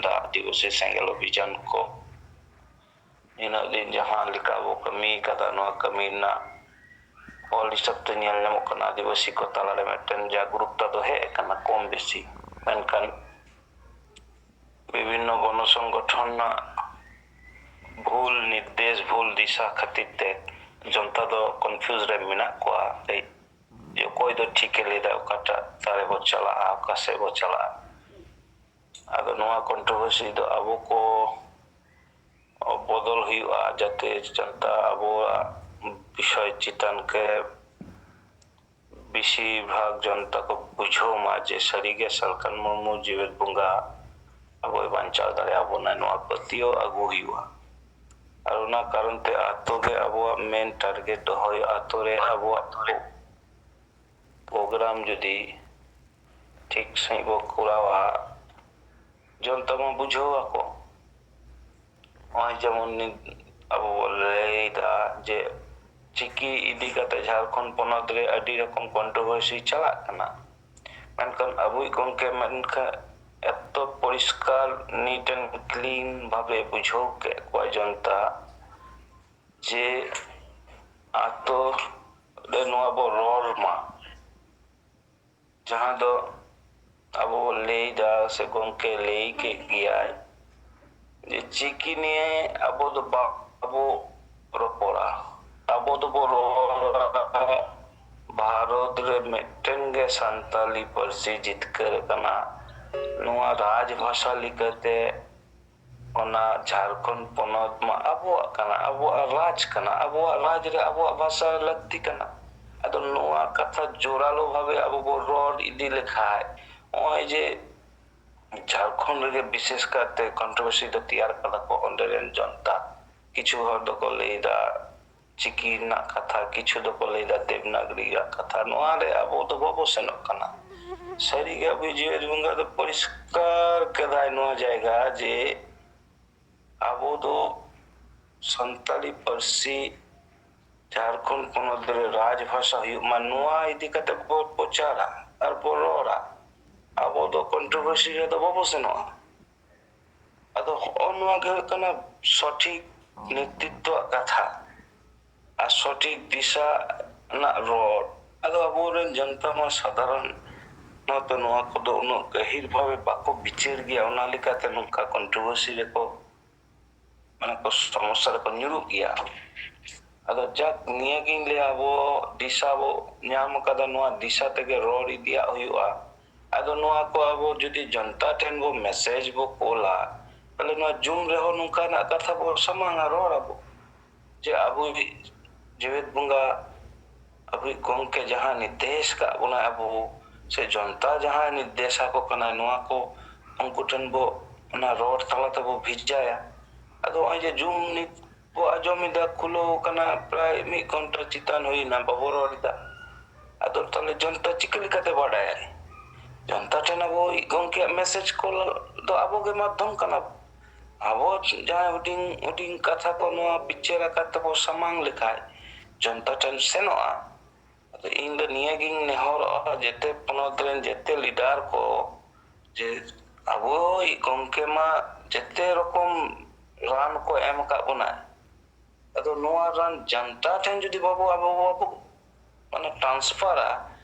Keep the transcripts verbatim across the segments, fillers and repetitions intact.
ᱫᱟᱜ ᱟᱹᱫᱤᱵᱟᱹᱥᱤ ᱥᱮᱸᱜᱮᱞ ᱚᱵᱷᱤᱡᱟᱱ ᱠᱚ, ᱱᱤᱱᱟᱹᱜ ᱫᱤᱱ ᱡᱟᱦᱟᱸ ᱞᱮᱠᱟ ᱵᱚ ᱠᱟᱹᱢᱤ ᱠᱟᱫᱟ, ᱱᱚᱣᱟ ᱠᱟᱹᱢᱤ ᱨᱮᱱᱟᱜ ᱯᱷᱚᱞ ᱦᱤᱥᱟᱹᱵ ᱛᱮ ᱧᱮᱞ ᱧᱟᱢᱚᱜ ᱠᱟᱱᱟ ᱟᱹᱫᱤᱵᱟᱹᱥᱤ ᱠᱚ ᱛᱟᱞᱟᱨᱮ ᱢᱤᱫᱴᱮᱱ ᱡᱟᱜᱽᱨᱩᱠᱛᱟ ᱫᱚ ᱦᱮᱡ ᱟᱠᱟᱱᱟ ᱠᱚᱢ ᱵᱮᱥᱤ᱾ ᱢᱮᱱᱠᱷᱟᱱ ᱵᱤᱵᱷᱤᱱᱱᱚ ᱜᱚᱱᱚ ᱥᱚᱝᱜᱚᱴᱷᱚᱱ ᱨᱮᱱᱟᱜ ᱵᱷᱩᱞ ᱱᱤᱨᱫᱮᱥ, ᱵᱷᱩᱞ ᱫᱤᱥᱟ ᱠᱷᱟᱹᱛᱤᱨ ᱛᱮ ᱡᱚᱱᱛᱟ ᱫᱚ ᱠᱚᱱᱯᱷᱤᱭᱩᱡᱽ ᱨᱮ ᱢᱮᱱᱟᱜ ᱠᱚᱣᱟ᱾ ᱮᱭ ᱡᱮ ᱚᱠᱚᱭ ᱫᱚ ᱴᱷᱤᱠᱮ ᱞᱟᱹᱭᱫᱟ, ᱚᱠᱟᱴᱟᱜ ᱫᱷᱟᱨᱮ ᱵᱚ ᱪᱟᱞᱟᱜᱼᱟ, ᱚᱠᱟ ᱥᱮᱫ ᱵᱚ ᱪᱟᱞᱟᱜᱼᱟ᱾ ᱟᱫᱚ ᱱᱚᱣᱟ ᱠᱚᱱᱴᱨᱳᱵᱷᱟᱨᱥᱤ ᱫᱚ ᱟᱵᱚ ᱠᱚ ᱵᱚᱫᱚᱞ ᱦᱩᱭᱩᱜᱼᱟ, ᱡᱟᱛᱮ ᱡᱚᱱᱛᱟ ᱟᱵᱚᱣᱟᱜ ᱵᱤᱥᱚᱭ ᱪᱮᱛᱟᱱ ᱛᱮ ᱵᱮᱥᱤᱨ ᱵᱷᱟᱜᱽ ᱡᱚᱱᱛᱟ ᱠᱚ ᱵᱩᱡᱷᱟᱹᱣ ᱢᱟ ᱡᱮ ᱥᱟᱹᱨᱤᱜᱮ ᱥᱟᱞᱠᱷᱟᱱ ᱢᱩᱨᱢᱩ ᱡᱮᱣᱮᱫ ᱵᱚᱸᱜᱟ ᱟᱵᱚᱭ ᱵᱟᱧᱪᱟᱣ ᱫᱟᱲᱮᱭᱟᱵᱚᱱᱟ, ᱱᱚᱣᱟ ᱯᱟᱹᱛᱭᱟᱹᱣ ᱟᱹᱜᱩ ᱦᱩᱭᱩᱜᱼᱟ᱾ ᱟᱨ ᱚᱱᱟ ᱠᱟᱨᱚᱱ ᱛᱮ ᱟᱛᱳ ᱜᱮ ᱟᱵᱚᱣᱟᱜ ᱢᱮᱱ ᱴᱟᱨᱜᱮᱴ ᱫᱚᱦᱚᱭ, ᱟᱛᱳ ᱨᱮ ᱟᱵᱚᱣᱟᱜ ᱯᱨᱳᱜᱨᱟᱢ ᱡᱩᱫᱤ ᱴᱷᱤᱠ ᱥᱟᱺᱦᱤᱡ ᱵᱚ ᱠᱚᱨᱟᱣᱟ, ᱡᱚᱱᱛᱟ ᱢᱟ ᱵᱩᱡᱷᱟᱹᱣ ᱟᱠᱚ᱾ ᱱᱚᱜᱼᱚᱭ ᱡᱮᱢᱚᱱ ᱱᱤᱛ ᱟᱵᱚ ᱵᱚ ᱞᱟᱹᱭᱫᱟ ᱡᱮ ᱪᱤᱠᱤ ᱤᱫᱤ ᱠᱟᱛᱮ ᱡᱷᱟᱲᱠᱷᱚᱸᱰ ᱯᱚᱱᱚᱛ ᱨᱮ ᱟᱹᱰᱤ ᱨᱚᱠᱚᱢ ᱠᱚᱱᱴᱨᱳᱵᱷᱟᱨᱥᱤ ᱪᱟᱞᱟᱜ ᱠᱟᱱᱟ, ᱢᱮᱱᱠᱷᱟᱱ ᱟᱵᱚᱭᱤᱡ ᱜᱚᱢᱠᱮ ᱢᱮᱱᱠᱷᱟᱱ ᱮᱛᱚ ᱯᱚᱨᱤᱥᱠᱟᱨ, ᱱᱤᱴ ᱮᱱᱰ ᱠᱞᱤᱱ ᱵᱷᱟᱵᱮ ᱵᱩᱡᱷᱟᱹᱣ ᱠᱮᱫ ᱠᱚᱣᱟ ᱡᱚᱱᱛᱟ ᱡᱮ ᱟᱛᱳ ᱨᱮ ᱱᱚᱣᱟ ᱵᱚ ᱨᱚᱲ ᱢᱟ, ᱡᱟᱦᱟᱸ ᱫᱚ ᱟᱵᱚ ᱵᱚ ᱞᱟᱹᱭᱫᱟ ᱥᱮ ᱜᱚᱢᱠᱮ ᱞᱟᱹᱭ ᱠᱮᱫ ᱜᱮᱭᱟᱭ ᱡᱮ ᱪᱤᱠᱤ ᱱᱤᱭᱮ ᱟᱵᱚ ᱫᱚ ᱵᱟᱵᱚ ᱨᱚᱯᱚᱲᱟ, ᱟᱵᱚ ᱫᱚᱵᱚ ᱨᱚᱲᱟ ᱵᱷᱟᱨᱚᱛ ᱨᱮ ᱢᱤᱫᱴᱮᱱ ᱜᱮ ᱥᱟᱱᱛᱟᱞᱤ ᱯᱟᱹᱨᱥᱤ ᱡᱤᱛᱠᱟᱹᱨ ᱟᱠᱟᱱᱟ, ᱱᱚᱣᱟ ᱨᱟᱡᱽ ᱵᱷᱟᱥᱟ ᱞᱮᱠᱟᱛᱮ ᱚᱱᱟ ᱡᱷᱟᱲᱠᱷᱚᱸᱰ ᱯᱚᱱᱚᱛ ᱢᱟ ᱟᱵᱚᱣᱟᱜ ᱠᱟᱱᱟ, ᱟᱵᱚᱣᱟᱜ ᱨᱟᱡᱽ ᱠᱟᱱᱟ, ᱟᱵᱚᱣᱟᱜ ᱨᱟᱡᱽ ᱨᱮ ᱟᱵᱚᱣᱟᱜ ᱵᱷᱟᱥᱟ ᱞᱟᱹᱠᱛᱤ ᱠᱟᱱᱟ᱾ ᱟᱫᱚ ᱱᱚᱣᱟ ᱠᱟᱛᱷᱟ ᱡᱳᱨᱟᱞᱳ ᱵᱷᱟᱵᱮ ᱟᱵᱚ ᱵᱚ ᱨᱚᱲ ᱤᱫᱤ ᱞᱮᱠᱷᱟᱡ, ᱱᱚᱜᱼᱚᱭ ᱡᱮ ᱡᱷᱟᱲᱠᱷᱚᱸᱰ ᱨᱮᱜᱮ ᱵᱤᱥᱮᱥ ᱠᱟᱨᱛᱮ ᱠᱚᱱᱴᱨᱳᱵᱷᱟᱨᱥᱤ ᱫᱚ ᱛᱮᱭᱟᱨ ᱠᱟᱫᱟ ᱠᱚ ᱚᱸᱰᱮ ᱨᱮᱱ ᱡᱚᱱᱛᱟ, ᱠᱤᱪᱷᱩ ᱦᱚᱲ ᱫᱚᱠᱚ ᱞᱟᱹᱭᱫᱟ ᱪᱤᱠᱤ ᱨᱮᱱᱟᱜ ᱠᱟᱛᱷᱟ, ᱠᱤᱪᱷᱩ ᱫᱚᱠᱚ ᱞᱟᱹᱭᱫᱟ ᱫᱮᱵᱽᱱᱟᱜᱽᱨᱤ ᱨᱮᱭᱟᱜ ᱠᱟᱛᱷᱟ᱾ ᱱᱚᱣᱟ ᱨᱮ ᱟᱵᱚ ᱫᱚ ᱵᱟᱵᱚ ᱥᱮᱱᱚᱜ ᱠᱟᱱᱟ᱾ ᱥᱟᱹᱨᱤᱜᱮ ᱟᱵᱚ ᱡᱤᱣᱮᱫ ᱵᱚᱸᱜᱟ ᱫᱚ ᱯᱚᱨᱤᱥᱠᱟᱨ ᱠᱮᱫᱟᱭ ᱱᱚᱣᱟ ᱡᱟᱭᱜᱟ ᱡᱮ ᱟᱵᱚ ᱫᱚ ᱥᱟᱱᱛᱟᱲᱤ ᱯᱟᱹᱨᱥᱤ ᱡᱷᱟᱲᱠᱷᱚᱸᱰ ᱯᱚᱱᱚᱛ ᱨᱮ ᱨᱟᱡᱽ ᱵᱷᱟᱥᱟ ᱦᱩᱭᱩᱜ ᱢᱟ, ᱱᱚᱣᱟ ᱤᱫᱤ ᱠᱟᱛᱮ ᱵᱚ ᱯᱨᱚᱪᱟᱨᱟ ᱟᱨ ᱵᱚ ᱨᱚᱲᱟ᱾ ᱟᱵᱚ ᱫᱚ ᱠᱚᱱᱴᱨᱳᱵᱷᱟᱨᱥᱤ ᱨᱮᱫᱚ ᱵᱟᱵᱚ ᱥᱮᱱᱚᱜᱼᱟ᱾ ᱟᱫᱚ ᱦᱚᱸᱜᱼᱚ ᱱᱚᱣᱟ ᱜᱮ ᱦᱩᱭᱩᱜ ᱠᱟᱱᱟ ᱥᱚᱴᱷᱤᱠ ᱱᱮᱛᱨᱤᱛᱵᱚᱣᱟᱜ ᱠᱟᱛᱷᱟ ᱟᱨ ᱥᱚᱴᱷᱤᱠ ᱫᱤᱥᱟ ᱨᱮᱱᱟᱜ ᱨᱚᱲ᱾ ᱟᱫᱚ ᱟᱵᱚᱨᱮᱱ ᱡᱚᱱᱛᱟ ᱢᱟ ᱥᱟᱫᱷᱟᱨᱚᱱ ᱱᱚᱛᱚ ᱱᱚᱣᱟ ᱠᱚᱫᱚ ᱩᱱᱟᱹᱜ ᱜᱟᱹᱦᱤᱨ ᱵᱷᱟᱵᱮ ᱵᱟᱠᱚ ᱵᱤᱪᱟᱹᱨ ᱜᱮᱭᱟ, ᱚᱱᱟ ᱞᱮᱠᱟᱛᱮ ᱱᱚᱝᱠᱟ ᱠᱚᱱᱴᱨᱳᱵᱷᱟᱨᱥᱤ ᱨᱮᱠᱚ, ᱢᱟᱱᱮ, ᱠᱚ ᱥᱚᱢᱚᱥᱥᱟ ᱨᱮᱠᱚ ᱧᱩᱨᱩᱜ ᱜᱮᱭᱟ᱾ ᱟᱫᱚ ᱡᱟᱠ, ᱱᱤᱭᱟᱹᱜᱤᱧ ᱞᱟᱹᱭᱟ, ᱟᱵᱚ ᱫᱤᱥᱟ ᱵᱚ ᱧᱟᱢ ᱟᱠᱟᱫᱟ, ᱱᱚᱣᱟ ᱫᱤᱥᱟ ᱛᱮᱜᱮ ᱨᱚᱲ ᱤᱫᱤᱭᱟᱜ ᱦᱩᱭᱩᱜᱼᱟ᱾ ᱟᱫᱚ ᱱᱚᱣᱟ ᱠᱚ ᱟᱵᱚ ᱡᱩᱫᱤ ᱡᱚᱱᱛᱟ ᱴᱷᱮᱱ ᱵᱚ ᱢᱮᱥᱮᱡᱽ ᱵᱚ ᱠᱳᱞᱟ, ᱛᱟᱦᱞᱮ ᱱᱚᱣᱟ ᱡᱩᱢ ᱨᱮᱦᱚᱸ ᱱᱚᱝᱠᱟᱱᱟᱜ ᱠᱟᱛᱷᱟ ᱵᱚ ᱥᱟᱢᱟᱝᱟ, ᱨᱚᱲ ᱟᱵᱚ ᱡᱮ ᱟᱵᱚᱭᱤᱡ ᱡᱮᱣᱮᱫ ᱵᱚᱸᱜᱟ, ᱟᱵᱚᱭᱤᱡ ᱜᱚᱢᱠᱮ ᱡᱟᱦᱟᱸ ᱱᱤᱨᱫᱮᱥ ᱠᱟᱜ ᱵᱚᱱᱟᱭ ᱟᱵᱚ, ᱥᱮ ᱡᱚᱱᱛᱟ ᱡᱟᱦᱟᱸᱭ ᱱᱤᱨᱫᱮᱥ ᱟᱠᱚ ᱠᱟᱱᱟᱭ, ᱱᱚᱣᱟ ᱠᱚ ᱩᱱᱠᱩ ᱴᱷᱮᱱ ᱵᱚ ᱚᱱᱟ ᱨᱚᱲ ᱛᱟᱞᱟ ᱛᱮᱵᱚ ᱵᱷᱮᱡᱟᱭᱟ᱾ ᱟᱫᱚ ᱱᱚᱜᱼᱚᱭ ᱡᱮ ᱡᱩᱢ ᱱᱤᱛ ᱵᱚ ᱟᱸᱡᱚᱢ ᱮᱫᱟ, ᱠᱷᱩᱞᱟᱹᱣ ᱠᱟᱱᱟ, ᱯᱨᱟᱭ ᱢᱤᱫ ᱜᱷᱚᱱᱴᱟ ᱪᱮᱛᱟᱱ ᱦᱩᱭᱱᱟ, ᱵᱟᱵᱚ ᱨᱚᱲ ᱮᱫᱟ᱾ ᱟᱫᱚ ᱛᱟᱦᱞᱮ ᱡᱚᱱᱛᱟ ᱪᱤᱠᱟᱹ ᱞᱮᱠᱟᱛᱮ ᱵᱟᱰᱟᱭᱟᱭ? ᱡᱚᱱᱛᱟ ᱴᱷᱮᱱ ᱟᱵᱚᱭᱤᱡ ᱜᱚᱢᱠᱮᱭᱟᱜ ᱢᱮᱥᱮᱡᱽ ᱠᱚᱞ ᱫᱚ ᱟᱵᱚ ᱜᱮ ᱢᱟᱫᱽᱫᱷᱚᱢ ᱠᱟᱱᱟ ᱵᱚ᱾ ᱟᱵᱚ ᱡᱟᱦᱟᱸᱭ ᱦᱩᱰᱤᱧ ᱦᱩᱰᱤᱧ ᱠᱟᱛᱷᱟ ᱠᱚ ᱱᱚᱣᱟ ᱵᱤᱪᱟᱹᱨ ᱟᱠᱟᱨ ᱛᱮᱵᱚ ᱥᱟᱢᱟᱝ ᱞᱮᱠᱷᱟᱡ ᱡᱚᱱᱛᱟ ᱴᱷᱮᱱ ᱥᱮᱱᱚᱜᱼᱟ᱾ ᱟᱫᱚ ᱤᱧ ᱫᱚ ᱱᱤᱭᱟᱹᱜᱤᱧ ᱱᱮᱦᱚᱨᱚᱜᱼᱟ, ᱡᱮᱛᱮ ᱯᱚᱱᱚᱛ ᱨᱮᱱ ᱡᱮᱛᱮ ᱞᱤᱰᱟᱨ ᱠᱚ, ᱡᱮ ᱟᱵᱚᱭᱤᱡ ᱜᱚᱢᱠᱮ ᱢᱟ ᱡᱮᱛᱮ ᱨᱚᱠᱚᱢ ᱨᱟᱱ ᱠᱚ ᱮᱢ ᱟᱠᱟᱫ ᱵᱚᱱᱟᱭ᱾ ᱟᱫᱚ ᱱᱚᱣᱟ ᱨᱟᱱ ᱡᱚᱱᱛᱟ ᱴᱷᱮᱱ ᱡᱩᱫᱤ ᱵᱟᱵᱚ, ᱟᱵᱚ ᱵᱟᱵᱚ, ᱢᱟᱱᱮ, ᱴᱨᱟᱱᱥᱯᱷᱟᱨᱟ,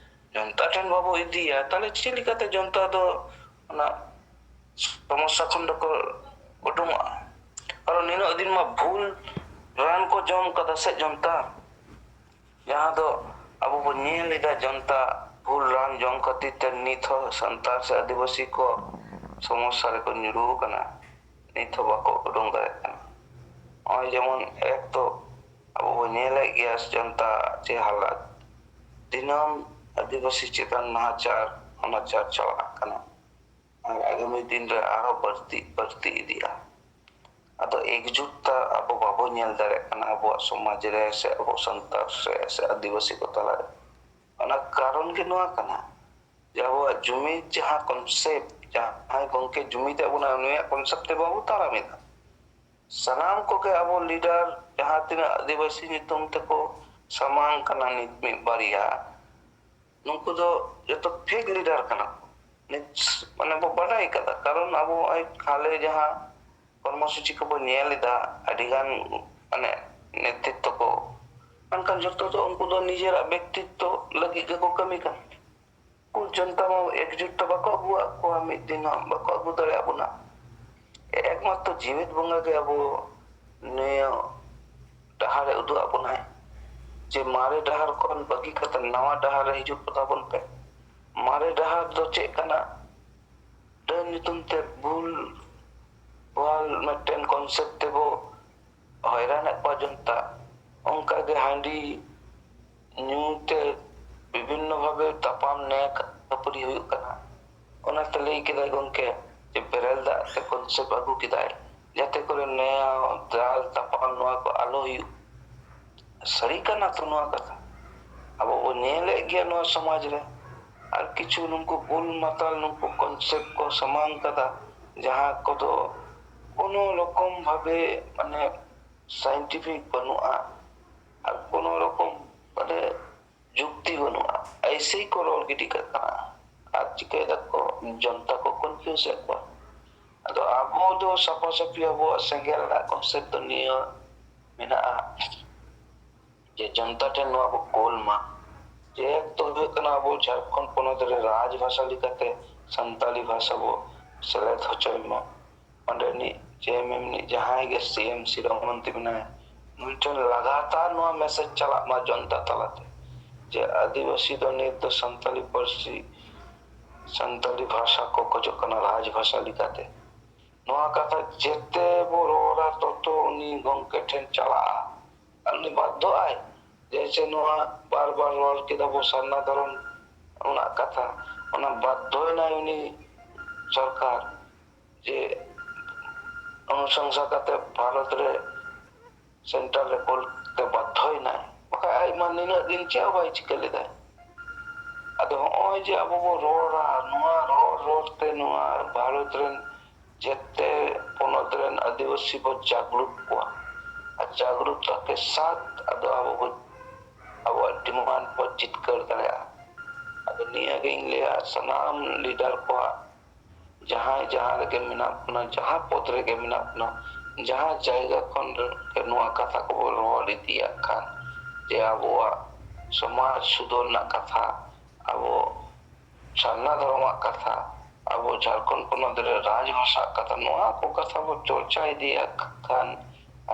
ᱡᱚᱱᱛᱟ ᱴᱷᱮᱱ ᱵᱟᱵᱚ ᱤᱫᱤᱭᱟ, ᱛᱟᱦᱞᱮ ᱪᱮᱫ ᱞᱮᱠᱟᱛᱮ ᱡᱚᱱᱛᱟ ᱫᱚ ᱚᱱᱟ ᱥᱚᱢᱚᱥᱥᱟ ᱠᱷᱚᱱ ᱫᱚᱠᱚ ᱩᱰᱩᱝᱚᱜᱼᱟ? ᱠᱟᱨᱚᱱ ᱱᱤᱱᱟᱹᱜ ᱫᱤᱱ ᱢᱟ ᱵᱷᱩᱞ ᱨᱟᱱ ᱠᱚ ᱡᱚᱢ ᱠᱟᱫᱟ ᱥᱮ ᱡᱚᱱᱛᱟ, ᱡᱟᱦᱟᱸ ᱫᱚ ᱟᱵᱚ ᱵᱚ ᱧᱮᱞ ᱮᱫᱟ, ᱡᱚᱱᱛᱟ ᱵᱷᱩᱞ ᱨᱟᱱ ᱡᱚᱢ ᱠᱷᱟᱹᱛᱤᱨ ᱛᱮ ᱱᱤᱛ ᱦᱚᱸ ᱥᱟᱱᱛᱟᱲ ᱥᱮ ᱟᱹᱫᱤᱵᱟᱹᱥᱤ ᱠᱚ ᱥᱚᱢᱚᱥᱥᱟ ᱨᱮᱠᱚ ᱧᱩᱨᱩ ᱟᱠᱟᱱᱟ, ᱱᱤᱛ ᱦᱚᱸ ᱵᱟᱠᱚ ᱩᱰᱩᱝ ᱫᱟᱲᱮᱭᱟᱜ ᱠᱟᱱᱟ᱾ ᱱᱚᱜᱼᱚᱭ ᱡᱮᱢᱚᱱ ᱮᱠ ᱛᱚ ᱟᱵᱚ ᱵᱚ ᱧᱮᱞᱮᱫ ᱜᱮᱭᱟ ᱡᱚᱱᱛᱟ ᱪᱮ ᱦᱟᱞᱟᱛ, ᱫᱤᱱᱟᱹᱢ ᱟᱹᱫᱤᱵᱟᱹᱥᱤ ᱪᱮᱛᱟᱱ ᱱᱟᱦᱟᱪᱟᱨ ᱚᱱᱟᱪᱟᱨ ᱪᱟᱞᱟᱜ ᱠᱟᱱᱟ, ᱟᱨ ᱟᱜᱟᱢᱤ ᱫᱤᱱ ᱨᱮ ᱟᱨᱦᱚᱸ ᱵᱟᱹᱲᱛᱤ ᱵᱟᱹᱲᱛᱤ ᱤᱫᱤᱜᱼᱟ᱾ ᱟᱫᱚ ᱮᱠᱡᱩᱴᱛᱟ ᱟᱵᱚ ᱵᱟᱵᱚ ᱧᱮᱞ ᱫᱟᱲᱮᱭᱟᱜ ᱠᱟᱱᱟ ᱟᱵᱚᱣᱟᱜ ᱥᱚᱢᱟᱡᱽ ᱨᱮ ᱥᱮ ᱟᱵᱚ ᱥᱟᱱᱛᱟᱲ ᱨᱮ ᱥᱮ ᱟᱹᱫᱤᱵᱟᱹᱥᱤ ᱠᱚ ᱛᱟᱞᱟᱨᱮ᱾ ᱚᱱᱟ ᱠᱟᱨᱚᱱ ᱜᱮ ᱱᱚᱣᱟ ᱠᱟᱱᱟ, ᱡᱮ ᱟᱵᱚᱣᱟᱜ ᱡᱩᱢᱤᱫ ᱡᱟᱦᱟᱸ ᱠᱚᱱᱥᱮᱯᱴ, ᱡᱟᱦᱟᱸᱭ ᱜᱚᱢᱠᱮ ᱡᱩᱢᱤᱫ ᱮᱫ ᱵᱚᱱᱟ, ᱩᱱᱤᱭᱟᱜ ᱠᱚᱱᱥᱮᱯᱴ ᱛᱮ ᱵᱟᱵᱚ ᱛᱟᱲᱟᱢ ᱮᱫᱟ᱾ ᱥᱟᱱᱟᱢ ᱠᱚᱜᱮ ᱟᱵᱚ ᱞᱤᱰᱟᱨ ᱡᱟᱦᱟᱸ ᱛᱤᱱᱟᱹᱜ ᱟᱹᱫᱤᱵᱟᱹᱥᱤ ᱧᱩᱛᱩᱢ ᱛᱮᱠᱚ ᱥᱟᱢᱟᱝ ᱠᱟᱱᱟ ᱱᱤᱛ ᱢᱤᱫ ᱵᱟᱨᱭᱟ, ᱱᱩᱠᱩ ᱫᱚ ᱡᱚᱛᱚ ᱯᱷᱮᱠ ᱞᱤᱰᱟᱨ ᱠᱟᱱᱟ ᱠᱚ᱾ ᱱᱤᱛ ᱢᱟᱱᱮ ᱵᱚ ᱵᱟᱰᱟᱭ ᱠᱟᱫᱟ, ᱠᱟᱨᱚᱱ ᱟᱵᱚ ᱱᱚᱜᱼᱚᱭ ᱦᱟᱞᱮ ᱡᱟᱦᱟᱸ ᱠᱚᱨᱢᱚᱥᱩᱪᱤ ᱠᱚᱵᱚ ᱧᱮᱞ ᱮᱫᱟ, ᱟᱹᱰᱤᱜᱟᱱ ᱢᱟᱱᱮ ᱱᱮᱛᱨᱤᱛᱛᱚ ᱠᱚ, ᱢᱮᱱᱠᱷᱟᱱ ᱡᱚᱛᱚ ᱫᱚ ᱩᱱᱠᱩ ᱫᱚ ᱱᱤᱡᱮᱨᱟᱜ ᱵᱮᱠᱛᱤᱛᱛᱚ ᱞᱟᱹᱜᱤᱫ ᱜᱮᱠᱚ ᱠᱟᱹᱢᱤ ᱠᱟᱱᱟ᱾ ᱩᱱᱠᱩ ᱡᱚᱱᱛᱟ ᱢᱟ ᱮᱠᱡᱩᱴ ᱫᱚ ᱵᱟᱠᱚ ᱟᱹᱜᱩᱣᱟᱜ ᱠᱚᱣᱟ, ᱢᱤᱫ ᱫᱤᱱ ᱦᱚᱸ ᱵᱟᱠᱚ ᱟᱹᱜᱩ ᱫᱟᱲᱮᱭᱟᱜ ᱵᱚᱱᱟ᱾ ᱮᱠᱢᱟᱛᱨᱚ ᱡᱤᱣᱮᱫ ᱵᱚᱸᱜᱟ ᱜᱮ ᱟᱵᱚ ᱱᱤᱭᱟᱹ ᱰᱟᱦᱟᱨ ᱮ ᱩᱫᱩᱜ ᱟᱵᱚᱱᱟᱭ, ᱡᱮ ᱢᱟᱨᱮ ᱰᱟᱦᱟᱨ ᱠᱷᱚᱱ ᱵᱟᱹᱜᱤ ᱠᱟᱛᱮ ᱱᱟᱣᱟ ᱰᱟᱦᱟᱨ ᱨᱮ ᱦᱤᱡᱩᱜ ᱛᱟᱵᱚᱱ ᱯᱮ᱾ ᱢᱟᱨᱮ ᱰᱟᱦᱟᱨ ᱫᱚ ᱪᱮᱫ ᱠᱟᱱᱟ? ᱰᱟᱹᱱ ᱧᱩᱛᱩᱢ ᱛᱮ ᱵᱷᱩᱞ ᱵᱷᱟᱞ ᱢᱤᱫᱴᱮᱱ ᱠᱚᱱᱥᱮᱯᱴ ᱛᱮᱵᱚ ᱦᱚᱭᱨᱟᱱᱮᱫ ᱠᱚᱣᱟ ᱡᱚᱱᱛᱟ᱾ ᱚᱱᱠᱟᱜᱮ ᱦᱟᱺᱰᱤ ᱧᱩ ᱛᱮ ᱵᱤᱵᱷᱤᱱᱱᱚ ᱵᱷᱟᱵᱮ ᱛᱟᱯᱟᱢ ᱱᱮᱭᱟ ᱠᱷᱟᱹᱯᱟᱹᱨᱤ ᱦᱩᱭᱩᱜ ᱠᱟᱱᱟ᱾ ᱚᱱᱟᱛᱮ ᱞᱟᱹᱭ ᱠᱮᱫᱟᱭ ᱜᱚᱢᱠᱮ ᱡᱮ ᱵᱮᱨᱮᱞ ᱫᱟᱜ ᱛᱮ ᱠᱚᱱᱥᱮᱯᱴ ᱟᱹᱜᱩ ᱠᱮᱫᱟᱭ, ᱡᱟᱛᱮ ᱠᱚᱨᱮ ᱱᱮᱭᱟ ᱫᱟᱞ ᱛᱟᱯᱟᱢ ᱱᱚᱣᱟ ᱠᱚ ᱟᱞᱚ ᱦᱩᱭᱩᱜ᱾ ᱥᱟᱹᱨᱤ ᱠᱟᱱᱟ ᱛᱚ ᱱᱚᱣᱟ ᱠᱟᱛᱷᱟ? ᱟᱵᱚ ᱵᱚ ᱧᱮᱞᱮᱫ ᱜᱮᱭᱟ ᱱᱚᱣᱟ ᱥᱚᱢᱟᱡᱽ ᱨᱮ᱾ ᱟᱨ ᱠᱤᱪᱷᱩ ᱱᱩᱠᱩ ᱵᱩᱞ ᱢᱟᱛᱟᱞ ᱱᱩᱠᱩ ᱠᱚᱱᱥᱮᱯᱴ ᱠᱚ ᱥᱟᱢᱟᱝ ᱠᱟᱫᱟ, ᱡᱟᱦᱟᱸ ᱠᱚᱫᱚ ᱠᱳᱱᱳ ᱨᱚᱠᱚᱢ ᱵᱷᱟᱵᱮ ᱢᱟᱱᱮ ᱥᱟᱭᱮᱱᱴᱤᱯᱷᱤᱠ ᱵᱟᱹᱱᱩᱜᱼᱟ, ᱟᱨ ᱠᱳᱱᱳ ᱨᱚᱠᱚᱢ ᱢᱟᱱᱮ ᱡᱩᱠᱛᱤ ᱵᱟᱹᱱᱩᱜᱼᱟ᱾ ᱮᱭᱥᱮ ᱠᱚ ᱨᱚᱲ ᱜᱤᱰᱤ ᱠᱟᱜ ᱠᱟᱱᱟ᱾ ᱟᱨ ᱪᱤᱠᱟᱹᱭ ᱫᱟᱠᱚ? ᱡᱚᱱᱛᱟ ᱠᱚ ᱠᱚᱱᱯᱷᱤᱭᱩᱡᱽ ᱮᱫ ᱠᱚᱣᱟ᱾ ᱟᱫᱚ ᱟᱵᱚ ᱫᱚ ᱥᱟᱯᱷᱟ ᱥᱟᱹᱯᱷᱤ ᱟᱵᱚᱣᱟᱜ ᱥᱮᱸᱜᱮᱞ ᱨᱮᱱᱟᱜ ᱠᱚᱱᱥᱮᱯᱴ ᱫᱚ ᱱᱤᱭᱟᱹ ᱢᱮᱱᱟᱜᱼᱟ ᱡᱮ ᱡᱚᱱᱛᱟ ᱴᱷᱮᱱ ᱱᱚᱣᱟ ᱵᱚ ᱠᱳᱞ ᱢᱟ᱾ ᱡᱮ ᱮᱠ ᱫᱚ ᱦᱩᱭᱩᱜ ᱠᱟᱱᱟ ᱟᱵᱚ ᱡᱷᱟᱲᱠᱷᱚᱸᱰ ᱯᱚᱱᱚᱛ ᱨᱮ ᱨᱟᱡᱽ ᱵᱷᱟᱥᱟ ᱞᱮᱠᱟᱛᱮ ᱥᱟᱱᱛᱟᱞᱤ ᱵᱷᱟᱥᱟ ᱵᱚ ᱥᱮᱞᱮᱫ ᱦᱚᱪᱚᱭ ᱢᱟ᱾ ᱚᱸᱰᱮᱱᱤᱡ ᱡᱮ ᱮᱢ ᱮᱢ ᱨᱤᱱᱤᱡ ᱡᱟᱦᱟᱸᱭ ᱜᱮ ᱥᱤ ᱮᱢ ᱥᱤᱨᱟᱹ ᱢᱚᱱᱛᱨᱤ ᱢᱮᱱᱟᱭᱟ, ᱱᱩᱭ ᱴᱷᱮᱱ ᱞᱟᱜᱟᱛᱟᱨ ᱱᱚᱣᱟ ᱢᱮᱥᱮᱡᱽ ᱪᱟᱞᱟᱜ ᱢᱟ ᱡᱚᱱᱛᱟ ᱛᱟᱞᱟᱛᱮ, ᱡᱮ ᱟᱹᱫᱤᱵᱟᱹᱥᱤ ᱫᱚ ᱱᱤᱛ ᱫᱚ ᱥᱟᱱᱛᱟᱞᱤ ᱯᱟᱹᱨᱥᱤ, ᱥᱟᱱᱛᱟᱞᱤ ᱵᱷᱟᱥᱟ ᱠᱚ ᱠᱷᱚᱡᱚᱜ ᱠᱟᱱᱟ ᱨᱟᱡᱽ ᱵᱷᱟᱥᱟ ᱞᱮᱠᱟᱛᱮ᱾ ᱱᱚᱣᱟ ᱠᱟᱛᱷᱟ ᱡᱮᱛᱮ ᱵᱚ ᱨᱚᱲᱟ, ᱛᱚᱛᱚ ᱩᱱᱤ ᱜᱚᱢᱠᱮ ᱴᱷᱮᱱ ᱪᱟᱞᱟᱜᱼᱟ᱾ ᱟᱨ ᱩᱱᱤ ᱵᱟᱫᱽᱫᱷᱚᱜᱼᱟᱭ᱾ ᱡᱮᱭᱥᱮ ᱱᱚᱣᱟ ᱵᱟᱨ ᱵᱟᱨ ᱨᱚᱲ ᱠᱮᱫᱟ ᱵᱚ ᱥᱟᱨᱱᱟ ᱫᱷᱚᱨᱚᱢ ᱨᱮᱱᱟᱜ ᱠᱟᱛᱷᱟ, ᱚᱱᱟ ᱵᱟᱫᱽᱫᱷᱚᱭᱮᱱᱟᱭ ᱩᱱᱤ ᱥᱚᱨᱠᱟᱨ ᱡᱮ ᱚᱱᱩᱥᱚᱝᱥᱟ ᱠᱟᱛᱮ ᱵᱷᱟᱨᱚᱛ ᱨᱮ ᱥᱮᱱᱴᱟᱨ ᱨᱮ ᱠᱳᱞ ᱛᱮ ᱵᱟᱫᱽᱫᱷᱚᱭᱮᱱᱟᱭ, ᱵᱟᱠᱷᱟᱡ ᱟᱡ ᱢᱟ ᱱᱤᱱᱟᱹᱜ ᱫᱤᱱ ᱪᱮᱫ ᱦᱚᱸ ᱵᱟᱭ ᱪᱤᱠᱟᱹ ᱞᱮᱫᱟᱭ᱾ ᱟᱫᱚ ᱦᱚᱸᱜᱼᱚᱭ ᱡᱮ ᱟᱵᱚ ᱵᱚ ᱨᱚᱲᱟ, ᱱᱚᱣᱟ ᱨᱚᱲ ᱨᱚᱲ ᱛᱮ ᱱᱚᱣᱟ ᱵᱷᱟᱨᱚᱛ ᱨᱮᱱ ᱡᱮᱛᱮ ᱯᱚᱱᱚᱛ ᱨᱮᱱ ᱟᱹᱫᱤᱵᱟᱹᱥᱤ ᱵᱚ ᱡᱟᱜᱽᱨᱩᱛ ᱠᱚᱣᱟ, ᱟᱨ ᱡᱟᱜᱽᱨᱩᱛ ᱛᱟᱠᱮ ᱥᱟᱛ ᱟᱫᱚ ᱟᱵᱚ ᱵᱚ ᱟᱵᱚᱣᱟᱜ ᱰᱤᱢᱟᱱᱰ ᱵᱚ ᱡᱤᱛᱠᱟᱹᱨ ᱫᱟᱲᱮᱭᱟᱜᱼᱟ᱾ ᱟᱫᱚ ᱱᱤᱭᱟᱹ ᱜᱤᱧ ᱞᱟᱹᱭᱟ ᱥᱟᱱᱟᱢ ᱞᱤᱰᱟᱨ ᱠᱚᱣᱟᱜ ᱡᱟᱦᱟᱸᱭ ᱡᱟᱦᱟᱸ ᱨᱮᱜᱮ ᱢᱮᱱᱟᱜ ᱵᱚᱱᱟ, ᱡᱟᱦᱟᱸ ᱯᱚᱫᱽ ᱨᱮᱜᱮ ᱢᱮᱱᱟᱜ ᱵᱚᱱᱟ, ᱡᱟᱦᱟᱸ ᱡᱟᱭᱜᱟ ᱠᱷᱚᱱ ᱜᱮ ᱱᱚᱣᱟ ᱠᱟᱛᱷᱟ ᱠᱚᱵᱚᱱ ᱨᱚᱲ ᱤᱫᱤᱭᱟᱜ ᱠᱷᱟᱱ, ᱡᱮ ᱟᱵᱚᱣᱟᱜ ᱥᱚᱢᱟᱡᱽ ᱥᱩᱫᱷᱟᱹᱨ ᱨᱮᱱᱟᱜ ᱠᱟᱛᱷᱟ, ᱟᱵᱚ ᱥᱟᱨᱱᱟ ᱫᱷᱚᱨᱚᱢᱟᱜ ᱠᱟᱛᱷᱟ, ᱟᱵᱚ ᱡᱷᱟᱲᱠᱷᱚᱸᱰ ᱯᱚᱱᱚᱛ ᱨᱮ ᱨᱟᱡᱽ ᱵᱷᱟᱥᱟᱜ ᱠᱟᱛᱷᱟ, ᱱᱚᱣᱟ ᱠᱚ ᱠᱟᱛᱷᱟ ᱵᱚ ᱪᱚᱨᱪᱟ ᱤᱫᱤᱭᱟ ᱠᱷᱟᱱ,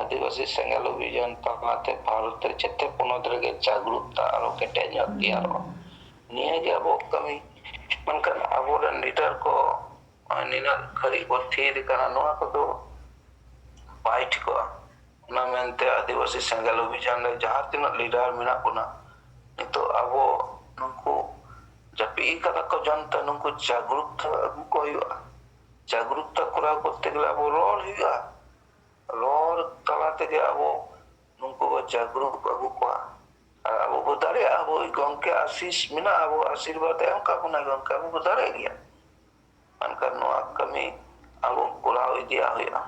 ᱟᱹᱫᱤᱵᱟᱹᱥᱤ ᱥᱮᱸᱜᱮᱞ ᱚᱵᱷᱤᱡᱟᱱ ᱛᱟᱞᱟᱛᱮ ᱵᱷᱟᱨᱚᱛ ᱨᱮ ᱡᱮᱛᱮ ᱯᱚᱱᱚᱛ ᱨᱮᱜᱮ ᱡᱟᱜᱽᱨᱩᱠᱛᱟ ᱟᱨᱚ ᱠᱮᱴᱮᱡ ᱧᱚᱜ ᱛᱮᱭᱟᱨᱚᱜᱼᱟ᱾ ᱱᱤᱭᱟᱹ ᱜᱮ ᱟᱵᱚᱣᱟᱜ ᱠᱟᱹᱢᱤ᱾ ᱢᱮᱱᱠᱷᱟᱱ ᱟᱵᱚᱨᱮᱱ ᱞᱤᱰᱟᱨ ᱠᱚ ᱱᱚᱜᱼᱚᱭ ᱱᱤᱱᱟᱹᱜ ᱜᱷᱟᱹᱲᱤᱡ ᱵᱚ ᱛᱷᱤᱨ ᱠᱟᱱᱟ, ᱱᱚᱣᱟ ᱠᱚᱫᱚ ᱵᱟᱭ ᱴᱷᱤᱠᱚᱜᱼᱟ᱾ ᱚᱱᱟ ᱢᱮᱱᱛᱮ ᱟᱹᱫᱤᱵᱟᱹᱥᱤ ᱥᱮᱸᱜᱮᱞ ᱚᱵᱷᱤᱡᱟᱱ ᱨᱮ ᱡᱟᱦᱟᱸ ᱛᱤᱱᱟᱹᱜ ᱞᱤᱰᱟᱨ ᱢᱮᱱᱟᱜ ᱵᱚᱱᱟ, ᱱᱤᱛᱚᱜ ᱟᱵᱚ ᱱᱩᱠᱩ ᱡᱟᱹᱯᱤᱫ ᱠᱟᱫᱟ ᱠᱚ ᱡᱚᱱᱛᱟ, ᱱᱩᱠᱩ ᱡᱟᱜᱽᱨᱩᱠᱛᱟ ᱟᱹᱜᱩ ᱠᱚ ᱦᱩᱭᱩᱜᱼᱟ᱾ ᱡᱟᱜᱽᱨᱩᱠᱛᱟ ᱠᱚᱨᱟᱣ ᱠᱚᱨᱛᱮ ᱜᱮᱞᱮ ᱟᱵᱚ ᱨᱚᱲ ᱦᱩᱭᱩᱜᱼᱟ᱾ ᱨᱚᱲ ᱛᱟᱞᱟ ᱛᱮᱜᱮ ᱟᱵᱚ ᱱᱩᱠᱩ ᱵᱚ ᱡᱟᱜᱽᱨᱩᱠ ᱟᱹᱜᱩ ᱠᱚᱣᱟ᱾ ᱟᱨ ᱟᱵᱚ ᱵᱚ ᱫᱟᱲᱮᱭᱟᱜᱼᱟ, ᱟᱵᱚ ᱜᱚᱢᱠᱮ ᱟᱥᱤᱥ ᱢᱮᱱᱟᱜᱼᱟ, ᱟᱵᱚ ᱟᱥᱤᱨᱵᱟᱫᱽ ᱮ ᱮᱢ ᱠᱟᱜ ᱵᱚᱱᱟ ᱜᱚᱢᱠᱮ, ᱟᱵᱚ ᱵᱚ ᱫᱟᱲᱮᱭᱟᱜ ᱜᱮᱭᱟ᱾ ᱢᱮᱱᱠᱷᱟᱱ ᱱᱚᱣᱟ ᱠᱟᱹᱢᱤ ᱟᱵᱚ ᱠᱚᱨᱟᱣ ᱤᱫᱤᱭᱟ ᱦᱩᱭᱩᱜᱼᱟ᱾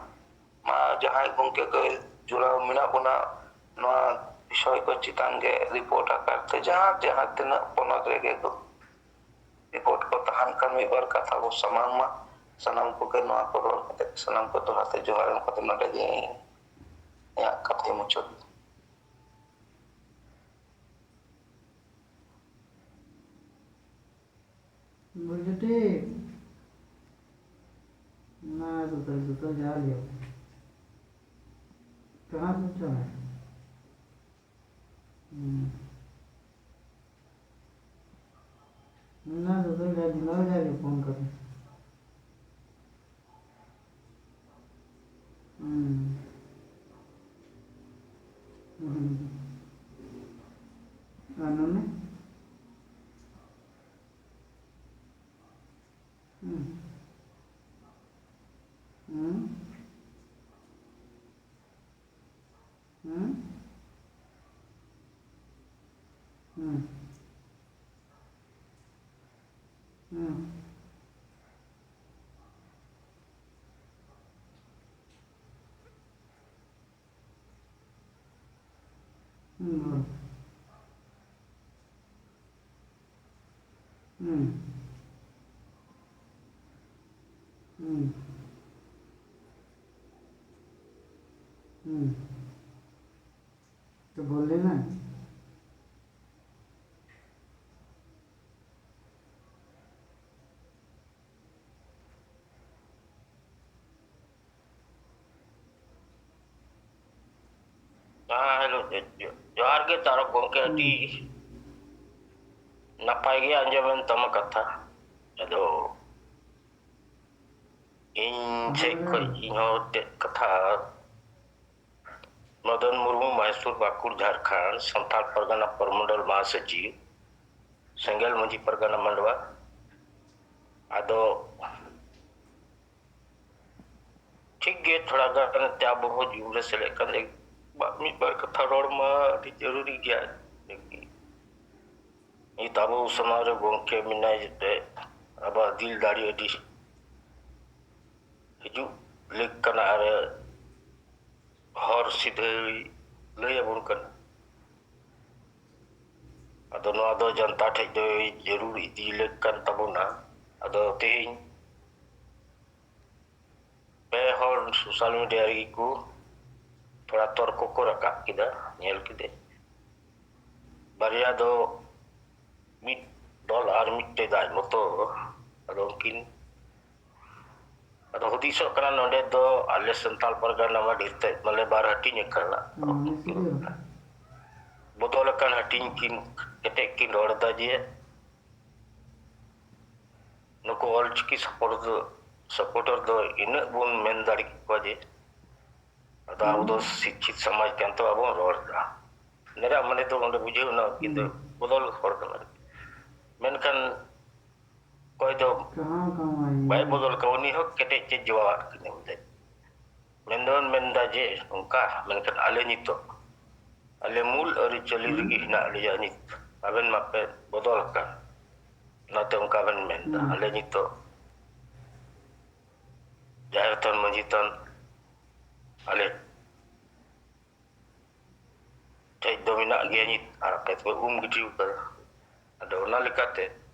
ᱢᱟ ᱡᱟᱦᱟᱸᱭ ᱜᱚᱢᱠᱮ ᱠᱚ ᱡᱚᱲᱟᱣ ᱢᱮᱱᱟᱜ ᱵᱚᱱᱟ ᱱᱚᱣᱟ ᱵᱤᱥᱚᱭ ᱠᱚ ᱪᱮᱛᱟᱱ ᱜᱮ ᱨᱤᱯᱳᱨᱴ ᱟᱠᱟᱨ ᱛᱮ, ᱡᱟᱦᱟᱸ ᱡᱟᱦᱟᱸ ᱛᱤᱱᱟᱹᱜ ᱯᱚᱱᱚᱛ ᱨᱮᱜᱮ ᱠᱚ ᱨᱤᱯᱳᱨᱴ ᱠᱚ ᱛᱟᱦᱮᱱ ᱠᱷᱟᱱ ᱢᱤᱫ ᱵᱟᱨ ᱠᱟᱛᱷᱟ ᱵᱚ ᱥᱟᱢᱟᱝ ᱢᱟ᱾ ᱥᱟᱱᱟᱢ ᱠᱚᱜᱮ ᱱᱚᱣᱟ ᱠᱚ ᱨᱚᱲ ᱠᱟᱛᱮ ᱥᱟᱱᱟᱢ ᱠᱚ ᱫᱚᱦᱲᱟ ᱛᱮ ᱡᱚᱦᱟᱨ ᱮᱢ ᱠᱟᱛᱮ ᱱᱚᱰᱮ ᱜᱮ ᱤᱧᱟᱹᱜ ᱠᱟᱛᱷᱟᱧ ᱢᱩᱪᱟᱹᱫ ᱮᱫᱟ᱾ ᱵᱩᱡᱷᱟᱹᱣ ᱴᱷᱤᱠ᱾ ᱚᱱᱟ ᱥᱩᱛᱟᱹᱢ ᱥᱩᱛᱟᱹᱢ ᱡᱟᱦᱟᱸ ᱞᱟᱹᱭ᱾ ᱠᱟᱦᱟᱸ ᱥᱮ ᱪᱚᱝ? ᱦᱩᱸ᱾ ᱚᱱᱟ ᱥᱩᱛᱟᱹᱢ ᱡᱟᱦᱟᱸ ᱫᱤᱱᱟᱹᱢ ᱡᱟᱦᱟᱸ ᱜᱮ ᱯᱷᱳᱱ ᱠᱟᱛᱮ᱾ ᱦᱩᱸ᱾ ᱦᱩᱸ᱾ ᱟᱨ ᱱᱚᱰᱮ? ᱦᱩᱸ᱾ ᱦᱩᱸ᱾ ᱦᱩᱸ? ᱦᱩᱸ᱾ ᱦᱩᱸ᱾ ᱦᱩᱸ, ᱦᱩᱸ᱾ ᱦᱩᱸ᱾ ᱦᱩᱸ᱾ ᱦᱩᱸ᱾ ᱛᱚ ᱵᱚᱞ ᱞᱮᱱᱟ? ᱦᱮᱸ, ᱦᱮᱞᱳ, ᱡᱚ-, ᱡᱚ-, ᱡᱚᱦᱟᱨ ᱜᱮ ᱛᱟᱨᱚᱠ ᱜᱚᱢᱠᱮ, ᱟᱹᱰᱤ ᱦᱩᱸ᱾ ᱱᱟᱯᱟᱭ ᱜᱮ ᱟᱸᱡᱚᱢᱮᱱ ᱛᱟᱢᱟ ᱠᱟᱛᱷᱟ᱾ ᱟᱫᱚ ᱤᱧ ᱥᱮᱫ ᱦᱳᱭ᱾ ᱠᱷᱚᱡ ᱤᱧ ᱦᱚᱸ ᱪᱮᱫ ᱠᱟᱛᱷᱟ, ᱢᱚᱫᱚᱱ ᱢᱩᱨᱢᱩ, ᱢᱚᱦᱮᱥᱯᱩᱨ, ᱯᱟᱹᱠᱩᱲ, ᱡᱷᱟᱲᱠᱷᱚᱸᱰ, ᱥᱟᱱᱛᱟᱲ ᱯᱟᱨᱜᱟᱱᱟ ᱯᱨᱚᱢᱚᱱᱰᱚᱞ ᱢᱟᱦᱟᱥᱚᱪᱤᱵᱽ, ᱥᱮᱸᱜᱮᱞ ᱢᱟᱹᱡᱷᱤ ᱯᱟᱨᱜᱟᱱᱟ ᱢᱟᱰᱣᱟ᱾ ᱟᱫᱚ ᱴᱷᱤᱠ ᱜᱮ, ᱛᱷᱚᱲᱟ ᱜᱟᱱ ᱮᱱᱛᱮ ᱟᱵᱚ ᱦᱚᱸ ᱡᱩᱜᱽ ᱨᱮ ᱥᱮᱞᱮᱫ ᱠᱟᱱ ᱢᱤᱫ ᱵᱟᱨ ᱠᱟᱛᱷᱟ ᱨᱚᱲ ᱢᱟ ᱟᱹᱰᱤ ᱡᱟᱹᱨᱩᱨᱤ ᱜᱮᱭᱟ᱾ ᱱᱤᱛ ᱟᱵᱚ ᱥᱚᱢᱟᱡᱽ ᱨᱮ ᱜᱚᱢᱠᱮ ᱢᱮᱱᱟᱭ ᱡᱮᱛᱮ ᱟᱵᱚᱣᱟᱜ ᱫᱤᱞ ᱫᱟᱲᱮ ᱟᱹᱰᱤ ᱦᱤᱡᱩᱜ ᱞᱮᱠ ᱠᱟᱱᱟ ᱟᱨ ᱦᱚᱨ ᱥᱤᱫᱷᱟᱹᱭ ᱞᱟᱹᱭ ᱟᱵᱚᱱ ᱠᱟᱱᱟ᱾ ᱟᱫᱚ ᱱᱚᱣᱟ ᱫᱚ ᱡᱟᱱᱛᱟ ᱴᱷᱮᱡ ᱫᱚ ᱡᱟᱹᱨᱩᱲ ᱤᱫᱤ ᱞᱮᱠ ᱠᱟᱱ ᱛᱟᱵᱚᱱᱟ᱾ ᱟᱫᱚ ᱛᱮᱦᱮᱧ ᱯᱮ ᱦᱚᱲ ᱥᱳᱥᱟᱞ ᱢᱤᱰᱤᱭᱟ ᱨᱮᱜᱮ ᱠᱚ ᱛᱷᱚᱲᱟ ᱛᱚᱨᱠᱚ ᱠᱚ ᱨᱟᱠᱟᱵ ᱠᱮᱫᱟ, ᱧᱮᱞ ᱠᱮᱫᱟᱹᱧ᱾ ᱵᱟᱨᱭᱟ ᱫᱚ ᱢᱤᱫ ᱫᱚᱞ ᱟᱨ ᱢᱤᱫᱴᱮᱡ ᱫᱚ ᱟᱡ ᱢᱚᱛᱚ᱾ ᱟᱫᱚ ᱩᱱᱠᱤᱱ, ᱟᱫᱚ ᱦᱩᱫᱤᱥᱚᱜ ᱠᱟᱱᱟ ᱱᱚᱰᱮ ᱫᱚ ᱟᱞᱮ ᱥᱟᱱᱛᱟᱲ ᱯᱟᱨᱜᱟᱱᱟ ᱢᱟ ᱰᱷᱮᱨ ᱛᱮ ᱢᱟᱱᱮ ᱵᱟᱨ ᱦᱟᱹᱴᱤᱧ ᱟᱠᱟᱱᱟ᱾ ᱦᱩᱸ, ᱱᱤᱥᱪᱚᱭ᱾ ᱵᱚᱫᱚᱞ ᱟᱠᱟᱱ ᱦᱟᱹᱴᱤᱧ ᱠᱤᱱ ᱠᱟᱛᱮ ᱠᱤᱱ ᱨᱚᱲ ᱮᱫᱟ ᱡᱮ ᱱᱩᱠᱩ ᱚᱞᱪᱤᱠᱤ ᱥᱟᱯᱳᱨᱴ ᱫᱚ, ᱥᱟᱯᱳᱨᱴᱟᱨ ᱫᱚ ᱤᱱᱟᱹᱜ ᱵᱚᱱ ᱢᱮᱱ ᱫᱟᱲᱮ ᱠᱮᱠᱚᱣᱟ ᱡᱮ ᱟᱫᱚ ᱟᱵᱚ ᱫᱚ ᱦᱩᱸ᱾ ᱥᱤᱠᱠᱷᱤᱛ ᱥᱚᱢᱟᱡᱽ ᱠᱟᱱ ᱛᱟᱵᱚᱱ, ᱟᱵᱚ ᱵᱚᱱ ᱨᱚᱲ ᱮᱫᱟ᱾ ᱱᱚᱰᱮ ᱢᱟᱱᱮ ᱫᱚ ᱚᱸᱰᱮ ᱵᱩᱡᱷᱟᱹᱣ ᱮᱱᱟ ᱩᱱᱠᱤᱱ ᱫᱚ ᱦᱩᱸ᱾ ᱵᱚᱫᱚᱞ ᱦᱚᱲ ᱠᱟᱱᱟ᱾ ᱢᱮᱱᱠᱷᱟᱱ ᱚᱠᱚᱭ ᱫᱚ ᱠᱟᱦᱟᱸ ᱠᱟᱦᱟᱸ ᱵᱟᱭ ᱵᱚᱫᱚᱞ ᱠᱟᱜ, ᱩᱱᱤ ᱦᱚᱸ ᱠᱮᱴᱮᱡ ᱛᱮ ᱡᱚᱣᱟᱣᱟᱫ ᱠᱤᱱᱟᱹ ᱵᱚᱞᱮ᱾ ᱢᱮᱱ ᱫᱚᱵᱚᱱ ᱢᱮᱱᱫᱟ ᱡᱮ ᱱᱚᱝᱠᱟ, ᱢᱮᱱᱠᱷᱟᱱ ᱟᱞᱮ ᱱᱤᱛᱚᱜ ᱟᱞᱮ ᱢᱩᱞ ᱟᱹᱨᱤᱪᱟᱹᱞᱤ ᱦᱩᱸ᱾ ᱨᱮᱜᱮ ᱦᱮᱱᱟᱜ ᱞᱮᱭᱟ ᱱᱤᱛ᱾ ᱟᱵᱮᱱ ᱢᱟᱯᱮ ᱵᱚᱫᱚᱞ ᱟᱠᱟᱱ, ᱚᱱᱟᱛᱮ ᱚᱱᱠᱟ ᱵᱮᱱ ᱢᱮᱱᱫᱟ᱾ ᱦᱩᱸ᱾ ᱟᱞᱮ ᱱᱤᱛᱚᱜ ᱡᱟᱦᱮᱨ ᱛᱷᱟᱱ, ᱢᱟᱹᱡᱷᱤ ᱛᱷᱟᱱ ᱟᱞᱮ ᱴᱷᱮᱡ ᱫᱚ ᱢᱮᱱᱟᱜ ᱜᱮᱭᱟ ᱱᱤᱛ, ᱟᱨ ᱟᱯᱮ ᱫᱚᱯᱮ ᱩᱢ ᱜᱤᱰᱤ ᱟᱠᱟᱫᱟ᱾ ᱟᱫᱚ ᱚᱱᱟ ᱞᱮᱠᱟᱛᱮ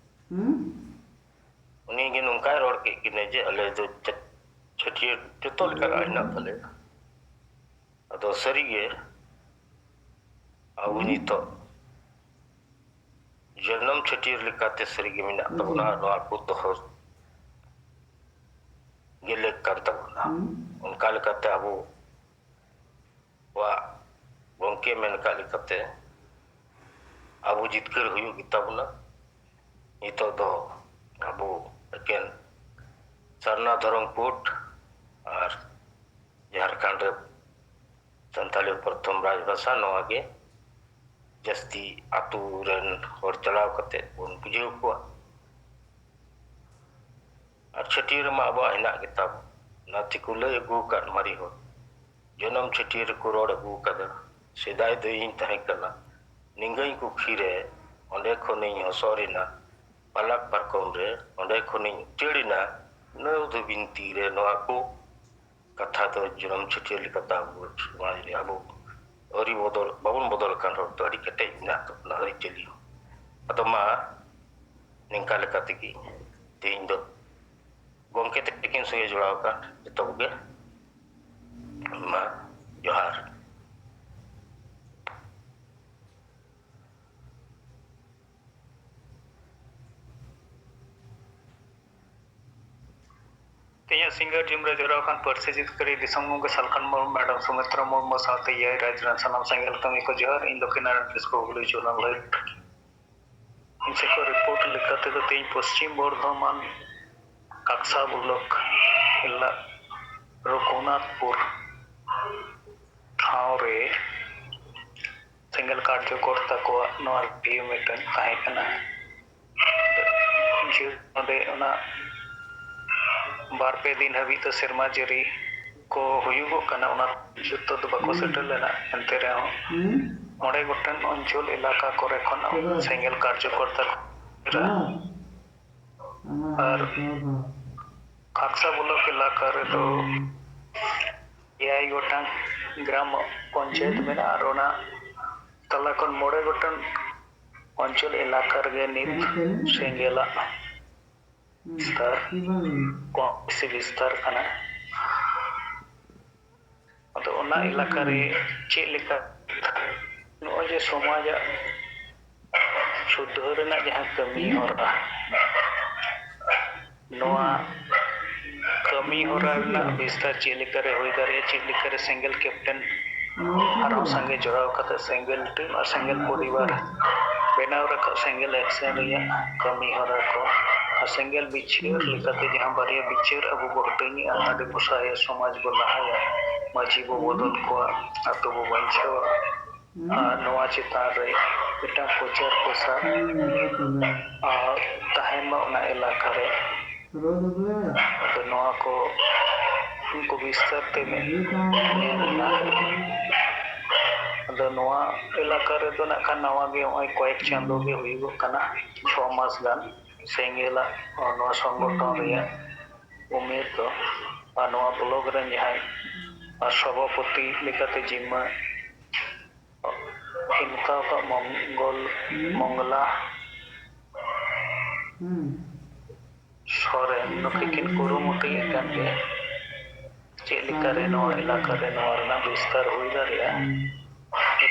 ᱦᱩᱸ? ᱩᱱᱤ ᱜᱮ ᱱᱚᱝᱠᱟᱭ ᱨᱚᱲ ᱠᱮᱫ ᱠᱤᱱᱟᱹ ᱡᱮ ᱟᱞᱮ ᱫᱚ ᱪᱷᱟᱹ- ᱪᱷᱟᱹᱴᱭᱟᱹᱨ ᱡᱚᱛᱚ ᱞᱮᱠᱟᱱᱟᱜ ᱦᱮᱱᱟᱜ ᱛᱟᱞᱮᱭᱟ᱾ ᱟᱫᱚ ᱥᱟᱹᱨᱤᱜᱮ ᱟᱵᱚ ᱱᱤᱛᱚᱜ ᱡᱚᱱᱚᱢ ᱪᱷᱟᱹᱴᱭᱟᱹᱨ ᱞᱮᱠᱟᱛᱮ ᱥᱟᱹᱨᱤᱜᱮ ᱢᱮᱱᱟᱜ ᱛᱟᱵᱚᱱᱟ, ᱱᱚᱣᱟ ᱠᱚ ᱫᱚᱦᱚ ᱜᱮ ᱞᱮᱠ ᱠᱟᱱ ᱛᱟᱵᱚᱱᱟ᱾ ᱚᱱᱠᱟ ᱞᱮᱠᱟᱛᱮ ᱟᱵᱚᱣᱟᱜ ᱜᱚᱢᱠᱮ ᱢᱮᱱ ᱟᱠᱟᱫ ᱞᱮᱠᱟᱛᱮ ᱟᱵᱚ ᱡᱤᱛᱠᱟᱹᱨ ᱦᱩᱭᱩᱜ ᱜᱮᱛᱟᱵᱚᱱᱟ᱾ ᱱᱤᱛᱚᱜ ᱫᱚ ᱟᱵᱚ ᱮᱠᱮᱱ ᱥᱟᱨᱱᱟ ᱫᱷᱚᱨᱚᱢ ᱠᱳᱰ ᱟᱨ ᱡᱷᱟᱲᱠᱷᱚᱸᱰ ᱨᱮ ᱥᱟᱱᱛᱟᱲᱤ ᱯᱨᱚᱛᱷᱚᱢ ᱨᱟᱡᱽᱵᱷᱟᱥᱟ, ᱱᱚᱣᱟ ᱜᱮ ᱡᱟᱹᱥᱛᱤ ᱟᱛᱳ ᱨᱮᱱ ᱦᱚᱲ ᱪᱟᱞᱟᱣ ᱠᱟᱛᱮ ᱵᱚᱱ ᱵᱩᱡᱷᱟᱹᱣ ᱠᱚᱣᱟ᱾ ᱟᱨ ᱪᱷᱟᱹᱴᱭᱟᱹᱨ ᱨᱮᱢᱟ ᱟᱵᱚᱣᱟᱜ ᱦᱮᱱᱟᱜ ᱜᱮᱛᱟ ᱵᱚᱱ᱾ ᱚᱱᱟ ᱛᱮᱠᱚ ᱞᱟᱹᱭ ᱟᱹᱜᱩ ᱟᱠᱟᱫ ᱢᱟᱨᱮ ᱦᱚᱲ, ᱡᱚᱱᱚᱢ ᱪᱷᱟᱹᱴᱭᱟᱹᱨ ᱨᱮᱠᱚ ᱨᱚᱲ ᱟᱹᱜᱩ ᱟᱠᱟᱫᱟ, ᱥᱮᱫᱟᱭ ᱫᱚ ᱤᱧ ᱛᱟᱦᱮᱸ ᱠᱟᱱᱟ ᱱᱤᱝᱜᱟᱹᱧ ᱯᱩᱠᱷᱨᱤ ᱨᱮ, ᱚᱸᱰᱮ ᱠᱷᱚᱱᱤᱧ ᱦᱚᱥᱚᱨ ᱮᱱᱟ ᱯᱟᱞᱟᱠ ᱯᱟᱨᱠᱚᱢ ᱨᱮ, ᱚᱸᱰᱮ ᱠᱷᱚᱱᱤᱧ ᱩᱪᱟᱹᱲ ᱮᱱᱟ ᱱᱟᱹᱣ ᱫᱷᱩᱵᱤᱱ ᱛᱤ ᱨᱮ᱾ ᱱᱚᱣᱟ ᱠᱚ ᱠᱟᱛᱷᱟ ᱫᱚ ᱡᱚᱱᱚᱢ ᱪᱷᱟᱹᱴᱭᱟᱹᱨ ᱞᱮᱠᱟᱛᱮ ᱟᱵᱚ ᱥᱚᱢᱟᱡᱽ ᱨᱮ ᱟᱵᱚ ᱟᱹᱣᱨᱤ ᱵᱚᱫᱚᱞ, ᱵᱟᱵᱚᱱ ᱵᱚᱫᱚᱞ ᱟᱠᱟᱱ ᱨᱮᱦᱚᱸ ᱛᱚ ᱟᱹᱰᱤ ᱠᱮᱴᱮᱡ ᱢᱮᱱᱟᱜ ᱛᱟᱵᱚᱱᱟ ᱟᱹᱨᱤᱪᱟᱹᱞᱤ ᱦᱚᱸ᱾ ᱟᱫᱚ ᱢᱟ ᱱᱤᱝᱠᱟ ᱞᱮᱠᱟ ᱛᱮᱜᱮ ᱛᱮᱦᱮᱧ ᱫᱚ ᱜᱚᱢᱠᱮ ᱛᱟᱹᱠᱤᱱ ᱥᱚᱸᱜᱮ ᱡᱚᱲᱟᱣ ᱟᱠᱟᱱ ᱡᱚᱛᱚ ᱠᱚᱜᱮ ᱢᱟ ᱡᱚᱦᱟᱨ᱾ ᱛᱮᱦᱮᱧᱟᱜ ᱥᱤᱸᱜᱟᱹᱲ ᱡᱩᱢ ᱨᱮ ᱡᱚᱲᱟᱣ ᱟᱠᱟᱱ ᱯᱟᱹᱨᱥᱤ ᱡᱤᱛᱠᱟᱹᱨᱤ ᱫᱤᱥᱚᱢ ᱜᱚᱢᱠᱮ ᱥᱟᱞᱠᱷᱟᱱ ᱢᱩᱨᱢᱩ, ᱢᱮᱰᱟᱢ ᱥᱩᱢᱤᱛᱨᱟ ᱢᱩᱨᱢᱩ ᱥᱟᱶᱛᱮ ᱮᱭᱟᱭ ᱨᱟᱡᱽ ᱨᱮᱱ ᱥᱟᱱᱟᱢ ᱥᱮᱸᱜᱮᱞ ᱠᱟᱹᱢᱤ ᱠᱚ ᱡᱚᱦᱟᱨ᱾ ᱤᱧ ᱫᱚ ᱠᱮᱱᱟᱨ ᱠᱤᱥᱠᱩ ᱦᱩᱜᱽᱞᱤ ᱡᱳᱱᱟᱞ ᱞᱟᱹᱭᱤᱴ᱾ ᱤᱧ ᱥᱮᱫ ᱠᱷᱚᱱ ᱨᱤᱯᱳᱨᱴ ᱞᱮᱠᱟ ᱛᱮᱫᱚ ᱛᱮᱦᱮᱧ ᱯᱚᱥᱪᱤᱢ ᱵᱚᱨᱫᱷᱚᱢᱟᱱ ᱠᱟᱠᱥᱟ ᱵᱞᱚᱠ ᱮᱞᱟ ᱨᱚᱜᱷᱩᱱᱟᱛᱷᱯᱩᱨ ᱴᱷᱟᱶ ᱨᱮ ᱥᱮᱸᱜᱮᱞ ᱠᱟᱨᱡᱚᱠᱚᱨᱛᱟ ᱠᱚᱣᱟᱜ ᱱᱚᱣᱟ ᱨᱤᱵᱷᱤᱭᱩ ᱢᱤᱴᱤᱝ ᱛᱟᱦᱮᱸ ᱠᱟᱱᱟ᱾ ᱡᱮ ᱱᱚᱰᱮ ᱚᱱᱟ ᱵᱟᱨ ᱯᱮ ᱫᱤᱱ ᱦᱟᱹᱵᱤᱡ ᱫᱚ ᱥᱮᱨᱢᱟ ᱡᱟᱹᱲᱤ ᱠᱚ ᱦᱩᱭᱩᱜᱚᱜ ᱠᱟᱱᱟ, ᱚᱱᱟ ᱡᱚᱛᱚ ᱫᱚ ᱵᱟᱠᱚ ᱥᱮᱴᱮᱨ ᱞᱮᱱᱟ᱾ ᱮᱱᱛᱮ ᱨᱮᱦᱚᱸ ᱢᱚᱬᱮ ᱜᱚᱴᱮᱱ ᱚᱧᱪᱚᱞ ᱮᱞᱟᱠᱟ ᱠᱚᱨᱮ ᱠᱷᱚᱱ ᱥᱮᱸᱜᱮᱞ ᱠᱟᱨᱡᱚᱠᱚᱨᱛᱟ ᱠᱚ ᱟᱨ ᱠᱟᱠᱥᱟ ᱵᱞᱚᱠ ᱮᱞᱟᱠᱟ ᱨᱮᱫᱚ ᱮᱭᱟᱭ ᱜᱚᱴᱟᱝ ᱜᱨᱟᱢ ᱯᱚᱧᱪᱟᱭᱮᱛ ᱢᱮᱱᱟᱜᱼᱟ ᱟᱨ ᱚᱱᱟ ᱛᱟᱞᱟ ᱠᱷᱚᱱ ᱢᱚᱬᱮ ᱜᱚᱴᱟᱝ ᱚᱧᱪᱚᱞ ᱮᱞᱟᱠᱟ ᱨᱮᱜᱮ ᱱᱤᱛ ᱥᱮᱸᱜᱮᱞᱟᱜ ᱵᱤᱥᱛᱟᱨ, ᱠᱚᱢ ᱵᱮᱥᱤ ᱵᱤᱥᱛᱟᱨ ᱠᱟᱱᱟ᱾ ᱟᱫᱚ ᱚᱱᱟ ᱮᱞᱟᱠᱟ ᱨᱮ ᱪᱮᱫ ᱞᱮᱠᱟ ᱱᱚᱜᱼᱚᱭ ᱡᱮ ᱥᱚᱢᱟᱡᱟᱜ ᱥᱩᱫᱷᱟᱹᱨ ᱨᱮᱱᱟᱜ ᱡᱟᱦᱟᱸ ᱠᱟᱹᱢᱤ ᱦᱚᱨᱟ, ᱱᱚᱣᱟ ᱠᱟᱹᱢᱤ ᱦᱚᱨᱟ ᱨᱮᱱᱟᱜ ᱵᱤᱥᱛᱟᱨ ᱪᱮᱫ ᱞᱮᱠᱟᱨᱮ ᱦᱩᱭ ᱫᱟᱲᱮᱭᱟᱜᱼᱟ, ᱪᱮᱫ ᱞᱮᱠᱟᱨᱮ ᱥᱮᱸᱜᱮᱞ ᱠᱮᱯᱴᱮᱱ ᱟᱨᱦᱚᱸ ᱥᱟᱸᱜᱮ ᱡᱚᱲᱟᱣ ᱠᱟᱛᱮ ᱥᱮᱸᱜᱮᱞ ᱴᱤᱢ ᱟᱨ ᱥᱮᱸᱜᱮᱞ ᱯᱚᱨᱤᱵᱟᱨ ᱵᱮᱱᱟᱣ ᱨᱟᱠᱟᱵ ᱥᱮᱸᱜᱮᱞ ᱮᱠᱥᱮᱱ ᱨᱮᱭᱟᱜ ᱠᱟᱹᱢᱤ ᱦᱚᱨᱟ ᱠᱚ ᱟᱨ ᱥᱮᱸᱜᱮᱞ ᱵᱤᱪᱟᱹᱨ ᱞᱮᱠᱟᱛᱮ ᱡᱟᱦᱟᱸ ᱵᱟᱨᱭᱟ ᱵᱤᱪᱟᱹᱨ ᱟᱵᱚ ᱵᱚ ᱦᱟᱹᱴᱤᱧᱮᱜᱼᱟ, ᱟᱹᱰᱤ ᱯᱚᱥᱟᱭᱟ, ᱥᱚᱢᱟᱡᱽ ᱵᱚ ᱞᱟᱦᱟᱭᱟ, ᱢᱟᱹᱡᱷᱤ ᱵᱚ ᱵᱚᱫᱚᱞ ᱠᱚᱣᱟ, ᱟᱛᱳ ᱵᱚ ᱵᱟᱧᱪᱟᱣᱟ᱾ ᱟᱨ ᱱᱚᱣᱟ ᱪᱮᱛᱟᱱ ᱨᱮ ᱢᱤᱫᱴᱟᱝ ᱯᱨᱚᱪᱟᱨ ᱯᱨᱚᱥᱟᱨ ᱟᱨ ᱛᱟᱦᱮᱱ ᱢᱟ ᱚᱱᱟ ᱮᱞᱟᱠᱟ ᱨᱮ᱾ ᱟᱫᱚ ᱱᱚᱣᱟ ᱠᱚ ᱩᱱᱠᱩ ᱵᱤᱥᱛᱟᱨ ᱛᱮ ᱢᱮ-, ᱢᱮᱱ ᱮᱫᱟ᱾ ᱟᱫᱚ ᱱᱚᱣᱟ ᱮᱞᱟᱠᱟ ᱨᱮᱫᱚ ᱱᱟᱜ ᱠᱷᱟᱱ ᱱᱟᱣᱟ ᱜᱮ ᱱᱚᱜᱼᱚᱭ ᱠᱚᱭᱮᱠ ᱪᱟᱸᱫᱳ ᱜᱮ ᱦᱩᱭᱩᱜᱚᱜ ᱠᱟᱱᱟ, ᱪᱷᱚ ᱢᱟᱥ ᱜᱟᱱ ᱥᱮᱸᱜᱮᱞᱟᱜ ᱱᱚᱣᱟ ᱥᱚᱝᱜᱚᱴᱷᱚᱱ ᱨᱮᱭᱟᱜ ᱩᱢᱮᱨ ᱫᱚ᱾ ᱟᱨ ᱱᱚᱣᱟ ᱵᱞᱚᱠ ᱨᱮᱱ ᱡᱟᱦᱟᱸᱭ ᱟᱨ ᱥᱚᱵᱷᱟᱯᱚᱛᱤ ᱞᱮᱠᱟᱛᱮ ᱡᱤᱢᱢᱟᱹ ᱮᱢ ᱦᱟᱛᱟᱣ ᱠᱟᱜ ᱢᱚᱝᱜᱚᱞ, ᱢᱚᱝᱜᱚᱞᱟ ᱥᱚᱨᱮᱱ ᱱᱩᱠᱤᱱ ᱠᱤᱱ ᱠᱩᱨᱩᱢᱩᱴᱩᱭᱮᱫ ᱠᱟᱱ ᱜᱮᱭᱟ᱾ ᱪᱮᱫ ᱞᱮᱠᱟᱨᱮ ᱱᱚᱣᱟ ᱮᱞᱟᱠᱟ ᱨᱮ ᱱᱚᱣᱟ ᱨᱮᱱᱟᱜ ᱵᱤᱥᱛᱟᱨ ᱦᱩᱭ ᱫᱟᱲᱮᱭᱟᱜᱼᱟ?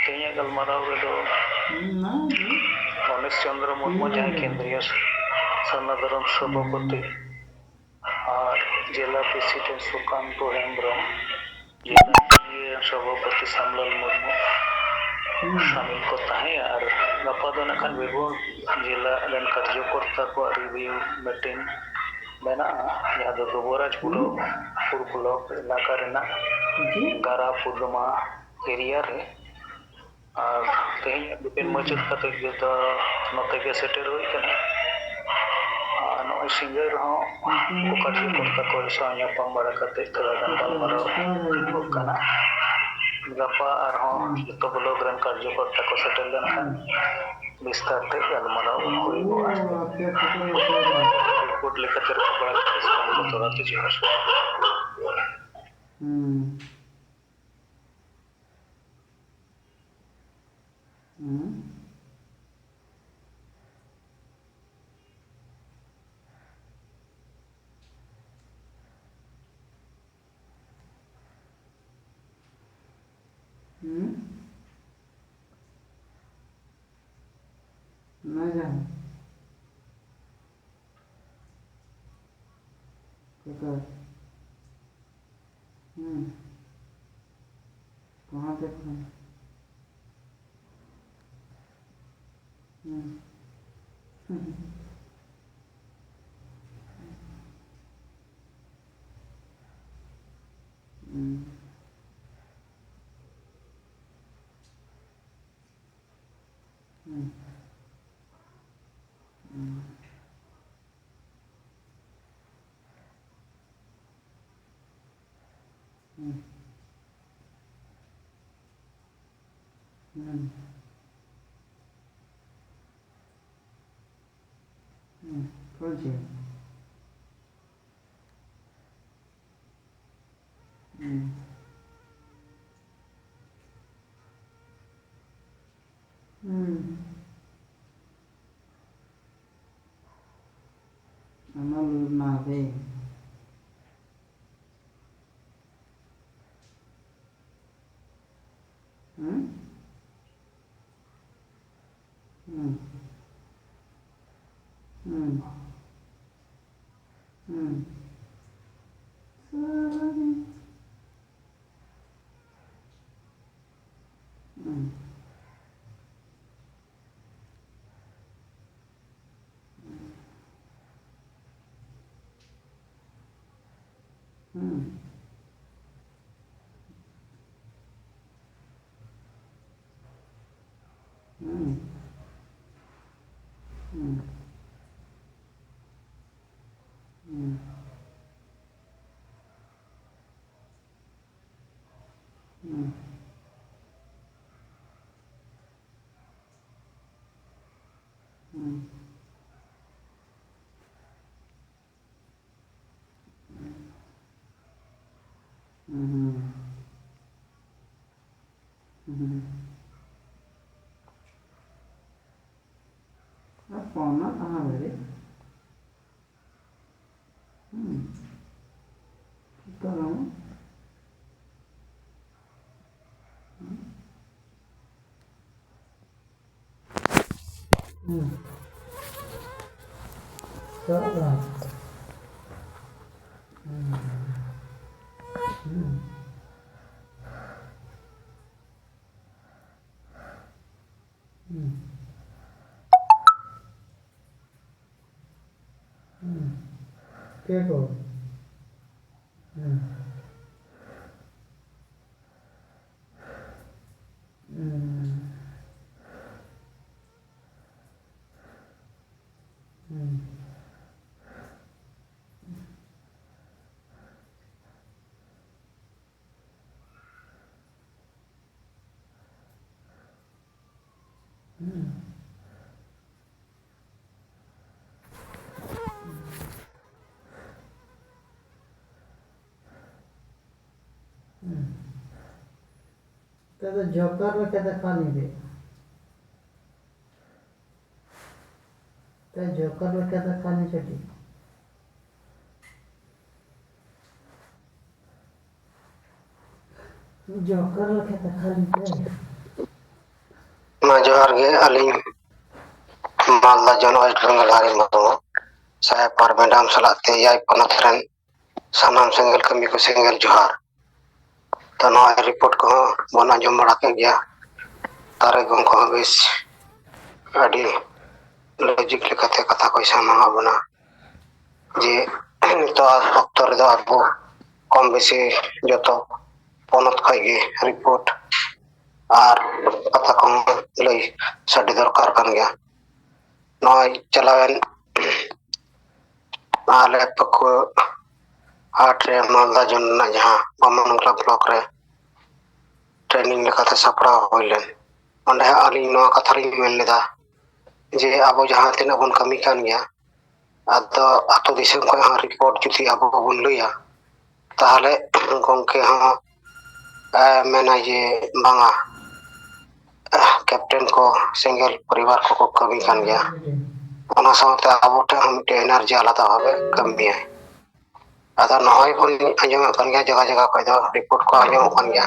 ᱛᱮᱦᱮᱧᱟᱜ ᱜᱟᱞᱢᱟᱨᱟᱣ ᱨᱮᱫᱚ ᱜᱚᱱᱮᱥ ᱪᱚᱱᱫᱨᱚ ᱢᱩᱨᱢᱩ, ᱡᱟᱦᱟᱸᱭ ᱠᱮᱱᱫᱨᱤᱭᱚ ᱥᱟᱨᱱᱟ ᱫᱷᱚᱨᱚᱢ ᱥᱚᱵᱷᱟᱯᱚᱛᱤ, ᱟᱨ ᱡᱮᱞᱟ ᱯᱨᱮᱥᱤᱰᱮᱱᱴ ᱥᱩᱠᱟᱱᱛᱚ ᱦᱮᱢᱵᱨᱚᱢ, ᱡᱮᱞᱟ ᱥᱚᱵᱷᱟᱯᱚᱛᱤ ᱥᱟᱢᱞᱟᱞ ᱢᱩᱨᱢᱩ ᱥᱟᱢᱤᱞ ᱠᱚ ᱛᱟᱦᱮᱸᱭᱟ᱾ ᱟᱨ ᱜᱟᱯᱟ ᱫᱚ ᱱᱟᱜ ᱠᱷᱟᱱ ᱵᱤᱨᱵᱷᱩᱢ ᱡᱮᱞᱟ ᱨᱮᱱ ᱠᱟᱨᱡᱚᱠᱚᱨᱛᱟ ᱠᱚᱣᱟᱜ ᱨᱤᱵᱷᱤᱭᱩ ᱢᱤᱴᱤᱝ ᱢᱮᱱᱟᱜᱼᱟ, ᱡᱟᱦᱟᱸ ᱫᱚ ᱫᱩᱵᱚᱨᱟᱡᱽᱯᱩᱨ ᱯᱩᱨ ᱵᱞᱚᱠ ᱮᱞᱟᱠᱟ ᱨᱮᱱᱟᱜ ᱜᱟᱨᱟ ᱯᱩᱫᱢᱟ ᱮᱨᱤᱭᱟ ᱨᱮ᱾ ᱟᱨ ᱛᱮᱦᱮᱧ ᱢᱤᱴᱤᱝ ᱢᱩᱪᱟᱹᱫ ᱠᱟᱛᱮ ᱜᱮ ᱫᱚ ᱱᱚᱛᱮ ᱜᱮ ᱥᱮᱴᱮᱨ ᱦᱩᱭ ᱠᱟᱱᱟ᱾ ᱟᱨ ᱱᱚᱜᱼᱚᱭ ᱥᱤᱸᱜᱟᱹᱲ ᱨᱮᱦᱚᱸ ᱩᱱᱠᱩ ᱠᱟᱨᱡᱚᱠᱚᱨᱛᱟ ᱠᱚ ᱥᱟᱶ ᱧᱟᱯᱟᱢ ᱵᱟᱲᱟ ᱠᱟᱛᱮ ᱛᱷᱚᱲᱟ ᱜᱟᱱ ᱜᱟᱞᱢᱟᱨᱟᱣ ᱦᱩᱭᱩᱜ ᱠᱟᱱᱟ᱾ ᱜᱟᱯᱟ ᱟᱨᱦᱚᱸ ᱡᱚᱛᱚ ᱵᱞᱚᱠ ᱨᱮᱱ ᱠᱟᱨᱡᱚᱠᱚᱨᱛᱟ ᱠᱚ ᱥᱮᱴᱮᱨ ᱞᱮᱱᱠᱷᱟᱱ ᱵᱤᱥᱛᱟᱨ ᱛᱮ ᱜᱟᱞᱢᱟᱨᱟᱣ ᱦᱩᱭᱩᱜᱼᱟ᱾ ᱨᱤᱯᱳᱨᱴ ᱞᱮᱠᱟᱛᱮ ᱨᱚᱯᱚᱲ ᱵᱟᱲᱟ ᱠᱟᱛᱮ ᱥᱟᱱᱟᱢ ᱠᱚ ᱛᱚᱨᱟ ᱛᱮ ᱡᱚᱦᱟᱨ᱾ ᱟᱡᱟᱢ᱾ ᱴᱷᱤᱠᱟᱹ᱾ ᱦᱩᱸ᱾ ᱠᱚᱦᱟᱸ ᱛᱮ ᱠᱷᱚᱱ? ᱦᱩᱸ᱾ ᱦᱩᱸ᱾ ᱦᱩᱸ᱾ ᱦᱩᱸ᱾ ᱦᱩᱸ᱾ ᱦᱩᱸ᱾ ᱦᱩᱸ᱾ ᱯᱷᱩᱞ ᱡᱷᱤᱞ᱾ ᱦᱩᱸ᱾ ᱦᱩᱸ᱾ ᱟᱢᱟᱞ ᱱᱟᱵᱮ᱾ ᱦᱩᱸ? ᱦᱩᱸ᱾ ᱦᱩᱸ᱾ ᱦᱩᱸ᱾ ᱦᱩᱸ᱾ ᱦᱩᱸ᱾ ᱦᱩᱸ᱾ ᱦᱩᱸ᱾ ᱦᱩᱸ᱾ ᱦᱩᱸ᱾ ᱦᱩᱸ᱾ ᱦᱩᱸ᱾ ᱦᱩᱸ᱾ ᱟᱨ ᱯᱷᱳᱱ ᱢᱟ ᱛᱟᱦᱮᱸ ᱫᱟᱲᱮ᱾ ᱦᱩᱸ᱾ ᱛᱟᱨᱟ ᱢᱟ᱾ ᱦᱩᱸ᱾ ᱦᱩᱸ᱾ ᱪᱟᱞᱟᱜ ᱠᱟᱱᱟ᱾ ᱦᱩᱸ᱾ ᱦᱩᱸ᱾ ᱦᱩᱸ᱾ ᱦᱩᱸ᱾ ᱪᱮᱫ ᱠᱚ? ᱦᱩᱸ᱾ ᱦᱩᱸ᱾ ᱦᱩᱸ᱾ ᱦᱩᱸ᱾ ᱦᱩᱸ᱾ ᱛᱮᱫᱚ ᱡᱚᱠᱟᱨ ᱞᱮᱠᱟᱛᱮ ᱠᱷᱟᱱ ᱤᱧ ᱞᱟᱹᱭᱟ᱾ ᱛᱮ ᱡᱚᱠᱟᱨ ᱞᱮᱠᱟᱛᱮ ᱠᱷᱟᱱ ᱤᱧ ᱠᱟᱹᱴᱤᱡ᱾ ᱡᱚᱠᱟᱨ ᱞᱮᱠᱟᱛᱮ ᱠᱷᱟᱱ ᱤᱧ ᱞᱟᱹᱭᱟ᱾ ᱢᱟ ᱡᱚᱦᱟᱨ ᱜᱮ, ᱟᱹᱞᱤᱧ ᱢᱟᱞᱫᱟ ᱡᱚᱱ ᱳᱭᱮᱥᱴ ᱵᱮᱝᱜᱚᱞ ᱟᱹᱨᱤ ᱢᱟᱦᱟᱢ ᱥᱟᱦᱮᱵᱽ ᱯᱟᱨ ᱢᱮᱰᱟᱢ ᱥᱟᱞᱟᱜ ᱛᱮ ᱮᱭᱟᱭ ᱯᱚᱱᱚᱛ ᱨᱮᱱ ᱥᱟᱱᱟᱢ ᱥᱮᱸᱜᱮᱞ ᱠᱟᱹᱢᱤ ᱠᱚ ᱥᱮᱸᱜᱮᱞ ᱡᱚᱦᱟᱨ᱾ ᱛᱚ, ᱱᱚᱣᱟ ᱨᱤᱯᱳᱨᱴ ᱠᱚᱦᱚᱸ ᱵᱚᱱ ᱟᱸᱡᱚᱢ ᱵᱟᱲᱟ ᱠᱮᱫ ᱜᱮᱭᱟ᱾ ᱛᱟᱨᱮ ᱜᱚᱢᱠᱮ ᱦᱚᱸ ᱵᱮᱥ ᱟᱹᱰᱤ ᱞᱚᱡᱤᱠ ᱞᱮᱠᱟᱛᱮ ᱠᱟᱛᱷᱟ ᱠᱚᱭ ᱥᱟᱢᱟᱝ ᱟᱫ ᱵᱚᱱᱟ᱾ ᱡᱮ ᱱᱤᱛᱚᱜ ᱚᱠᱛᱚ ᱨᱮᱫᱚ ᱟᱵᱚ ᱠᱚᱢ ᱵᱮᱥᱤ ᱡᱚᱛᱚ ᱯᱚᱱᱚᱛ ᱠᱷᱚᱱ ᱜᱮ ᱨᱤᱯᱳᱨᱴ ᱟᱨ ᱠᱟᱛᱷᱟ ᱠᱚᱦᱚᱸ ᱞᱟᱹᱭ ᱥᱟᱰᱮ ᱫᱚᱨᱠᱟᱨ ᱠᱟᱱ ᱜᱮᱭᱟ᱾ ᱱᱚᱜᱼᱚᱭ ᱪᱟᱞᱟᱣᱮᱱ ᱟᱞᱮ ᱯᱟᱹᱠᱩᱲ ᱦᱟᱴ ᱨᱮ ᱢᱟᱞᱫᱟ ᱡᱳᱱ ᱨᱮᱱᱟᱜ ᱡᱟᱦᱟᱸ ᱵᱟᱢᱚᱱᱜᱳᱞᱟ ᱵᱞᱚᱠ ᱨᱮ ᱴᱨᱮᱱᱤᱝ ᱞᱮᱠᱟᱛᱮ ᱥᱟᱯᱲᱟᱣ ᱦᱩᱭ ᱞᱮᱱ, ᱚᱸᱰᱮ ᱦᱟᱸᱜ ᱟᱹᱞᱤᱧ ᱱᱚᱣᱟ ᱠᱟᱛᱷᱟ ᱞᱤᱧ ᱢᱮᱱ ᱞᱮᱫᱟ ᱡᱮ ᱟᱵᱚ ᱡᱟᱦᱟᱸ ᱛᱤᱱᱟᱹᱜ ᱵᱚᱱ ᱠᱟᱹᱢᱤ ᱠᱟᱱ ᱜᱮᱭᱟ, ᱟᱫᱚ ᱟᱹᱛᱩ ᱫᱤᱥᱚᱢ ᱠᱷᱚᱱ ᱦᱚᱸ ᱨᱤᱯᱳᱨᱴ ᱡᱩᱫᱤ ᱟᱵᱚ ᱵᱚᱱ ᱞᱟᱹᱭᱟ, ᱛᱟᱦᱚᱞᱮ ᱜᱚᱢᱠᱮ ᱦᱚᱸ, ᱮ, ᱢᱮᱱᱟᱭ ᱡᱮ ᱵᱟᱝᱟ, ᱠᱮᱯᱴᱮᱱ ᱠᱚ ᱥᱮᱸᱜᱮᱞ ᱯᱚᱨᱤᱵᱟᱨ ᱠᱚᱠᱚ ᱠᱟᱹᱢᱤ ᱠᱟᱱ ᱜᱮᱭᱟ᱾ ᱚᱱᱟ ᱥᱟᱶᱛᱮ ᱟᱵᱚ ᱴᱷᱮᱱ ᱦᱚᱸ ᱢᱤᱫᱴᱮᱱ ᱮᱱᱟᱨᱡᱤ ᱟᱞᱟᱫᱟ ᱵᱷᱟᱵᱮ ᱠᱟᱹᱢᱤᱭᱟᱭ᱾ ᱟᱫᱚ ᱱᱚᱜᱼᱚᱭ ᱵᱚᱱ ᱟᱸᱡᱚᱢᱮᱫ ᱠᱟᱱ ᱜᱮᱭᱟ, ᱡᱟᱭᱜᱟ ᱡᱟᱭᱜᱟ ᱠᱷᱚᱱ ᱫᱚ ᱨᱤᱯᱳᱨᱴ ᱠᱚ ᱟᱸᱡᱚᱢᱚᱜ ᱠᱟᱱ ᱜᱮᱭᱟ᱾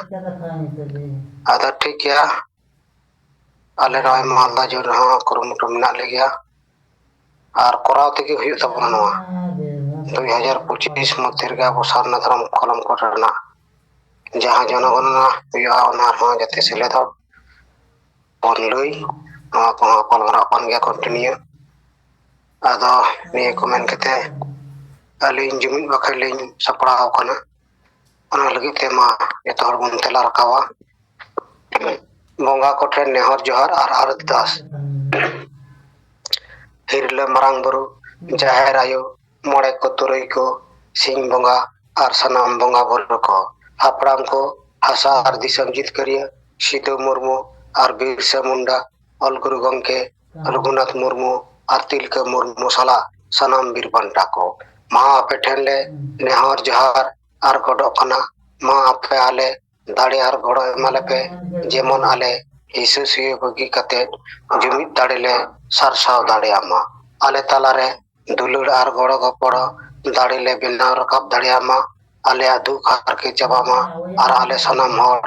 ᱟᱫᱚ ᱴᱷᱤᱠ ᱜᱮᱭᱟ, ᱟᱞᱮ ᱱᱚᱜᱼᱚᱭ ᱢᱟᱞᱫᱟ ᱡᱳᱱ ᱨᱮᱦᱚᱸ ᱠᱩᱨᱩᱢᱩᱴᱩ ᱢᱮᱱᱟᱜ ᱞᱮᱜᱮᱭᱟ ᱟᱨ ᱠᱚᱨᱟᱣ ᱛᱮᱜᱮ ᱦᱩᱭᱩᱜ ᱛᱟᱵᱚᱱᱟ ᱱᱚᱣᱟ᱾ ᱫᱩᱭ ᱦᱟᱡᱟᱨ ᱯᱚᱸᱪᱤᱥ ᱢᱚᱫᱽᱫᱷᱮ ᱨᱮᱜᱮ ᱟᱵᱚ ᱥᱟᱨᱱᱟ ᱫᱷᱚᱨᱚᱢ ᱠᱚᱞᱚᱢ ᱠᱚᱨᱮ ᱨᱮᱱᱟᱜ ᱡᱟᱦᱟᱸ ᱡᱚᱱᱚᱜᱚᱱᱚᱱᱟ ᱦᱩᱭᱩᱜᱼᱟ, ᱚᱱᱟ ᱨᱮᱦᱚᱸ ᱡᱟᱛᱮ ᱥᱮᱞᱮᱫᱚᱜ ᱵᱚᱱ ᱞᱟᱹᱭ, ᱱᱚᱣᱟ ᱠᱚᱦᱚᱸ ᱜᱟᱯᱟᱞᱢᱟᱨᱟᱣ ᱠᱟᱱ ᱜᱮᱭᱟ continue᱾ ᱟᱫᱚ ᱱᱤᱭᱟᱹ ᱠᱚ ᱢᱮᱱ ᱠᱟᱛᱮ ᱟᱹᱞᱤᱧ ᱡᱩᱢᱤᱫ ᱵᱟᱠᱷᱮᱲ ᱞᱤᱧ ᱥᱟᱯᱲᱟᱣ ᱟᱠᱟᱱᱟ᱾ ᱚᱱᱟ ᱞᱟᱹᱜᱤᱫ ᱛᱮ ᱢᱟ ᱡᱚᱛᱚ ᱦᱚᱲ ᱵᱚᱱ ᱛᱮᱞᱟ ᱨᱟᱠᱟᱵᱟ᱾ ᱵᱚᱸᱜᱟ ᱠᱚᱴᱷᱮᱱ ᱱᱮᱦᱚᱨ ᱡᱚᱦᱟᱨ ᱟᱨ ᱟᱨᱫᱟᱥ᱾ ᱦᱤᱨᱞᱟᱹ ᱢᱟᱨᱟᱝ ᱵᱩᱨᱩ, ᱡᱟᱦᱮᱨ ᱟᱭᱳ, ᱢᱚᱬᱮ ᱠᱚ ᱛᱩᱨᱩᱭ ᱠᱚ, ᱥᱤᱧ ᱵᱚᱸᱜᱟ ᱟᱨ ᱥᱟᱱᱟᱢ ᱵᱚᱸᱜᱟ ᱵᱩᱨᱩ ᱠᱚ, ᱦᱟᱯᱲᱟᱢ ᱠᱚ, ᱦᱟᱥᱟ ᱟᱨ ᱫᱤᱥᱚᱢ ᱡᱤᱛᱠᱟᱹᱨᱤᱭᱟᱹ ᱥᱤᱫᱩ ᱢᱩᱨᱢᱩ ᱟᱨ ᱵᱤᱨᱥᱟ ᱢᱩᱱᱰᱟ, ᱚᱞ ᱜᱩᱨᱩ ᱜᱚᱢᱠᱮ ᱨᱚᱜᱷᱩᱱᱟᱛᱷ ᱢᱩᱨᱢᱩ ᱟᱨ ᱛᱤᱞᱠᱟᱹ ᱢᱩᱨᱢᱩ ᱥᱟᱞᱟᱜ ᱥᱟᱱᱟᱢ ᱵᱤᱨ ᱵᱟᱱᱴᱟ ᱠᱚ, ᱢᱟ ᱟᱯᱮ ᱴᱷᱮᱱ ᱞᱮ ᱱᱮᱦᱚᱨ ᱡᱚᱦᱟᱨ ᱟᱨ ᱜᱚᱰᱚᱜ ᱠᱟᱱᱟ, ᱢᱟ ᱟᱯᱮ ᱟᱞᱮ ᱫᱟᱲᱮ ᱟᱨ ᱜᱚᱲᱚ ᱮᱢᱟ ᱞᱮᱯᱮ, ᱡᱮᱢᱚᱱ ᱟᱞᱮ ᱦᱤᱥᱟᱹ ᱥᱩᱭᱟᱹ ᱵᱟᱹᱜᱤ ᱠᱟᱛᱮ ᱡᱩᱢᱤᱫ ᱫᱟᱲᱮ ᱞᱮ ᱥᱟᱨᱥᱟᱣ ᱫᱟᱲᱮᱭᱟᱜ ᱢᱟ᱾ ᱟᱞᱮ ᱛᱟᱞᱟᱨᱮ ᱫᱩᱞᱟᱹᱲ ᱟᱨ ᱜᱚᱲᱚ ᱜᱚᱯᱚᱲᱚ ᱫᱟᱲᱮ ᱞᱮ ᱵᱮᱱᱟᱣ ᱨᱟᱠᱟᱵ ᱫᱟᱲᱮᱭᱟᱜ ᱢᱟ᱾ ᱟᱞᱮᱭᱟᱜ ᱫᱩᱠ ᱦᱟᱨᱠᱮᱛ ᱪᱟᱵᱟᱜ ᱢᱟ ᱟᱨ ᱟᱞᱮ ᱥᱟᱱᱟᱢ ᱦᱚᱲ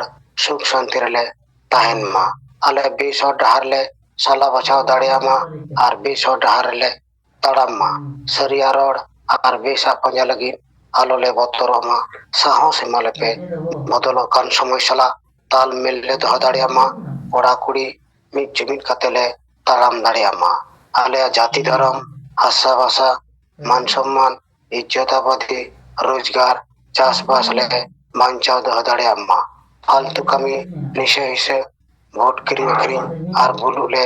ᱥᱩᱠ ᱥᱟᱱᱛᱤ ᱨᱮᱞᱮ ᱛᱟᱦᱮᱱ ᱢᱟ᱾ ᱟᱞᱮ ᱵᱮᱥ ᱦᱚᱨ ᱰᱟᱦᱟᱨ ᱞᱮ ᱥᱟᱞᱟ ᱵᱟᱪᱷᱟᱣ ᱫᱟᱲᱮᱭᱟᱜ ᱢᱟ ᱟᱨ ᱵᱮᱥ ᱦᱚᱨ ᱰᱟᱦᱟᱨ ᱨᱮᱞᱮ ᱛᱟᱲᱟᱢ ᱢᱟ᱾ ᱥᱟᱹᱨᱤᱭᱟᱜ ᱨᱚᱲ ᱟᱨ ᱵᱮᱥᱟᱜ ᱯᱟᱸᱡᱟ ᱞᱟᱹᱜᱤᱫ ᱟᱞᱚ ᱞᱮ ᱵᱚᱛᱚᱨᱚᱜ ᱢᱟ᱾ ᱥᱟᱦᱚᱥ ᱮᱢᱟ ᱞᱮᱯᱮ᱾ ᱵᱚᱫᱚᱞᱚᱜ ᱠᱟᱱ ᱥᱚᱢᱚᱭ ᱥᱟᱞᱟᱜ ᱛᱟᱞ ᱢᱮᱞ ᱞᱮ ᱫᱚᱦᱚ ᱫᱟᱲᱮᱭᱟᱜ ᱢᱟ᱾ ᱠᱚᱲᱟ ᱠᱩᱲᱤ ᱢᱤᱫ ᱡᱩᱢᱤᱫ ᱠᱟᱛᱮ ᱞᱮ ᱛᱟᱲᱟᱢ ᱫᱟᱲᱮᱭᱟᱜ ᱢᱟ᱾ ᱟᱞᱮᱭᱟᱜ ᱡᱟᱹᱛᱤ ᱫᱷᱚᱨᱚᱢ, ᱦᱟᱥᱟ ᱵᱷᱟᱥᱟ, ᱢᱟᱱ ᱥᱚᱢᱢᱟᱱ, ᱤᱡᱽᱡᱚᱛ ᱟᱵᱟᱫᱤ, ᱨᱳᱡᱽᱜᱟᱨ, ᱪᱟᱥᱵᱟᱥ ᱞᱮ ᱵᱟᱧᱪᱟᱣ ᱫᱚᱦᱚ ᱫᱟᱲᱮᱭᱟᱜ ᱢᱟ᱾ ᱯᱷᱟᱞᱛᱩ ᱠᱟᱹᱢᱤ, ᱱᱤᱥᱟᱹ ᱦᱤᱥᱟᱹ, ᱵᱷᱳᱴ ᱠᱤᱨᱤᱧ ᱟᱹᱠᱷᱨᱤᱧ ᱟᱨ ᱵᱩᱞᱩᱜ ᱞᱮ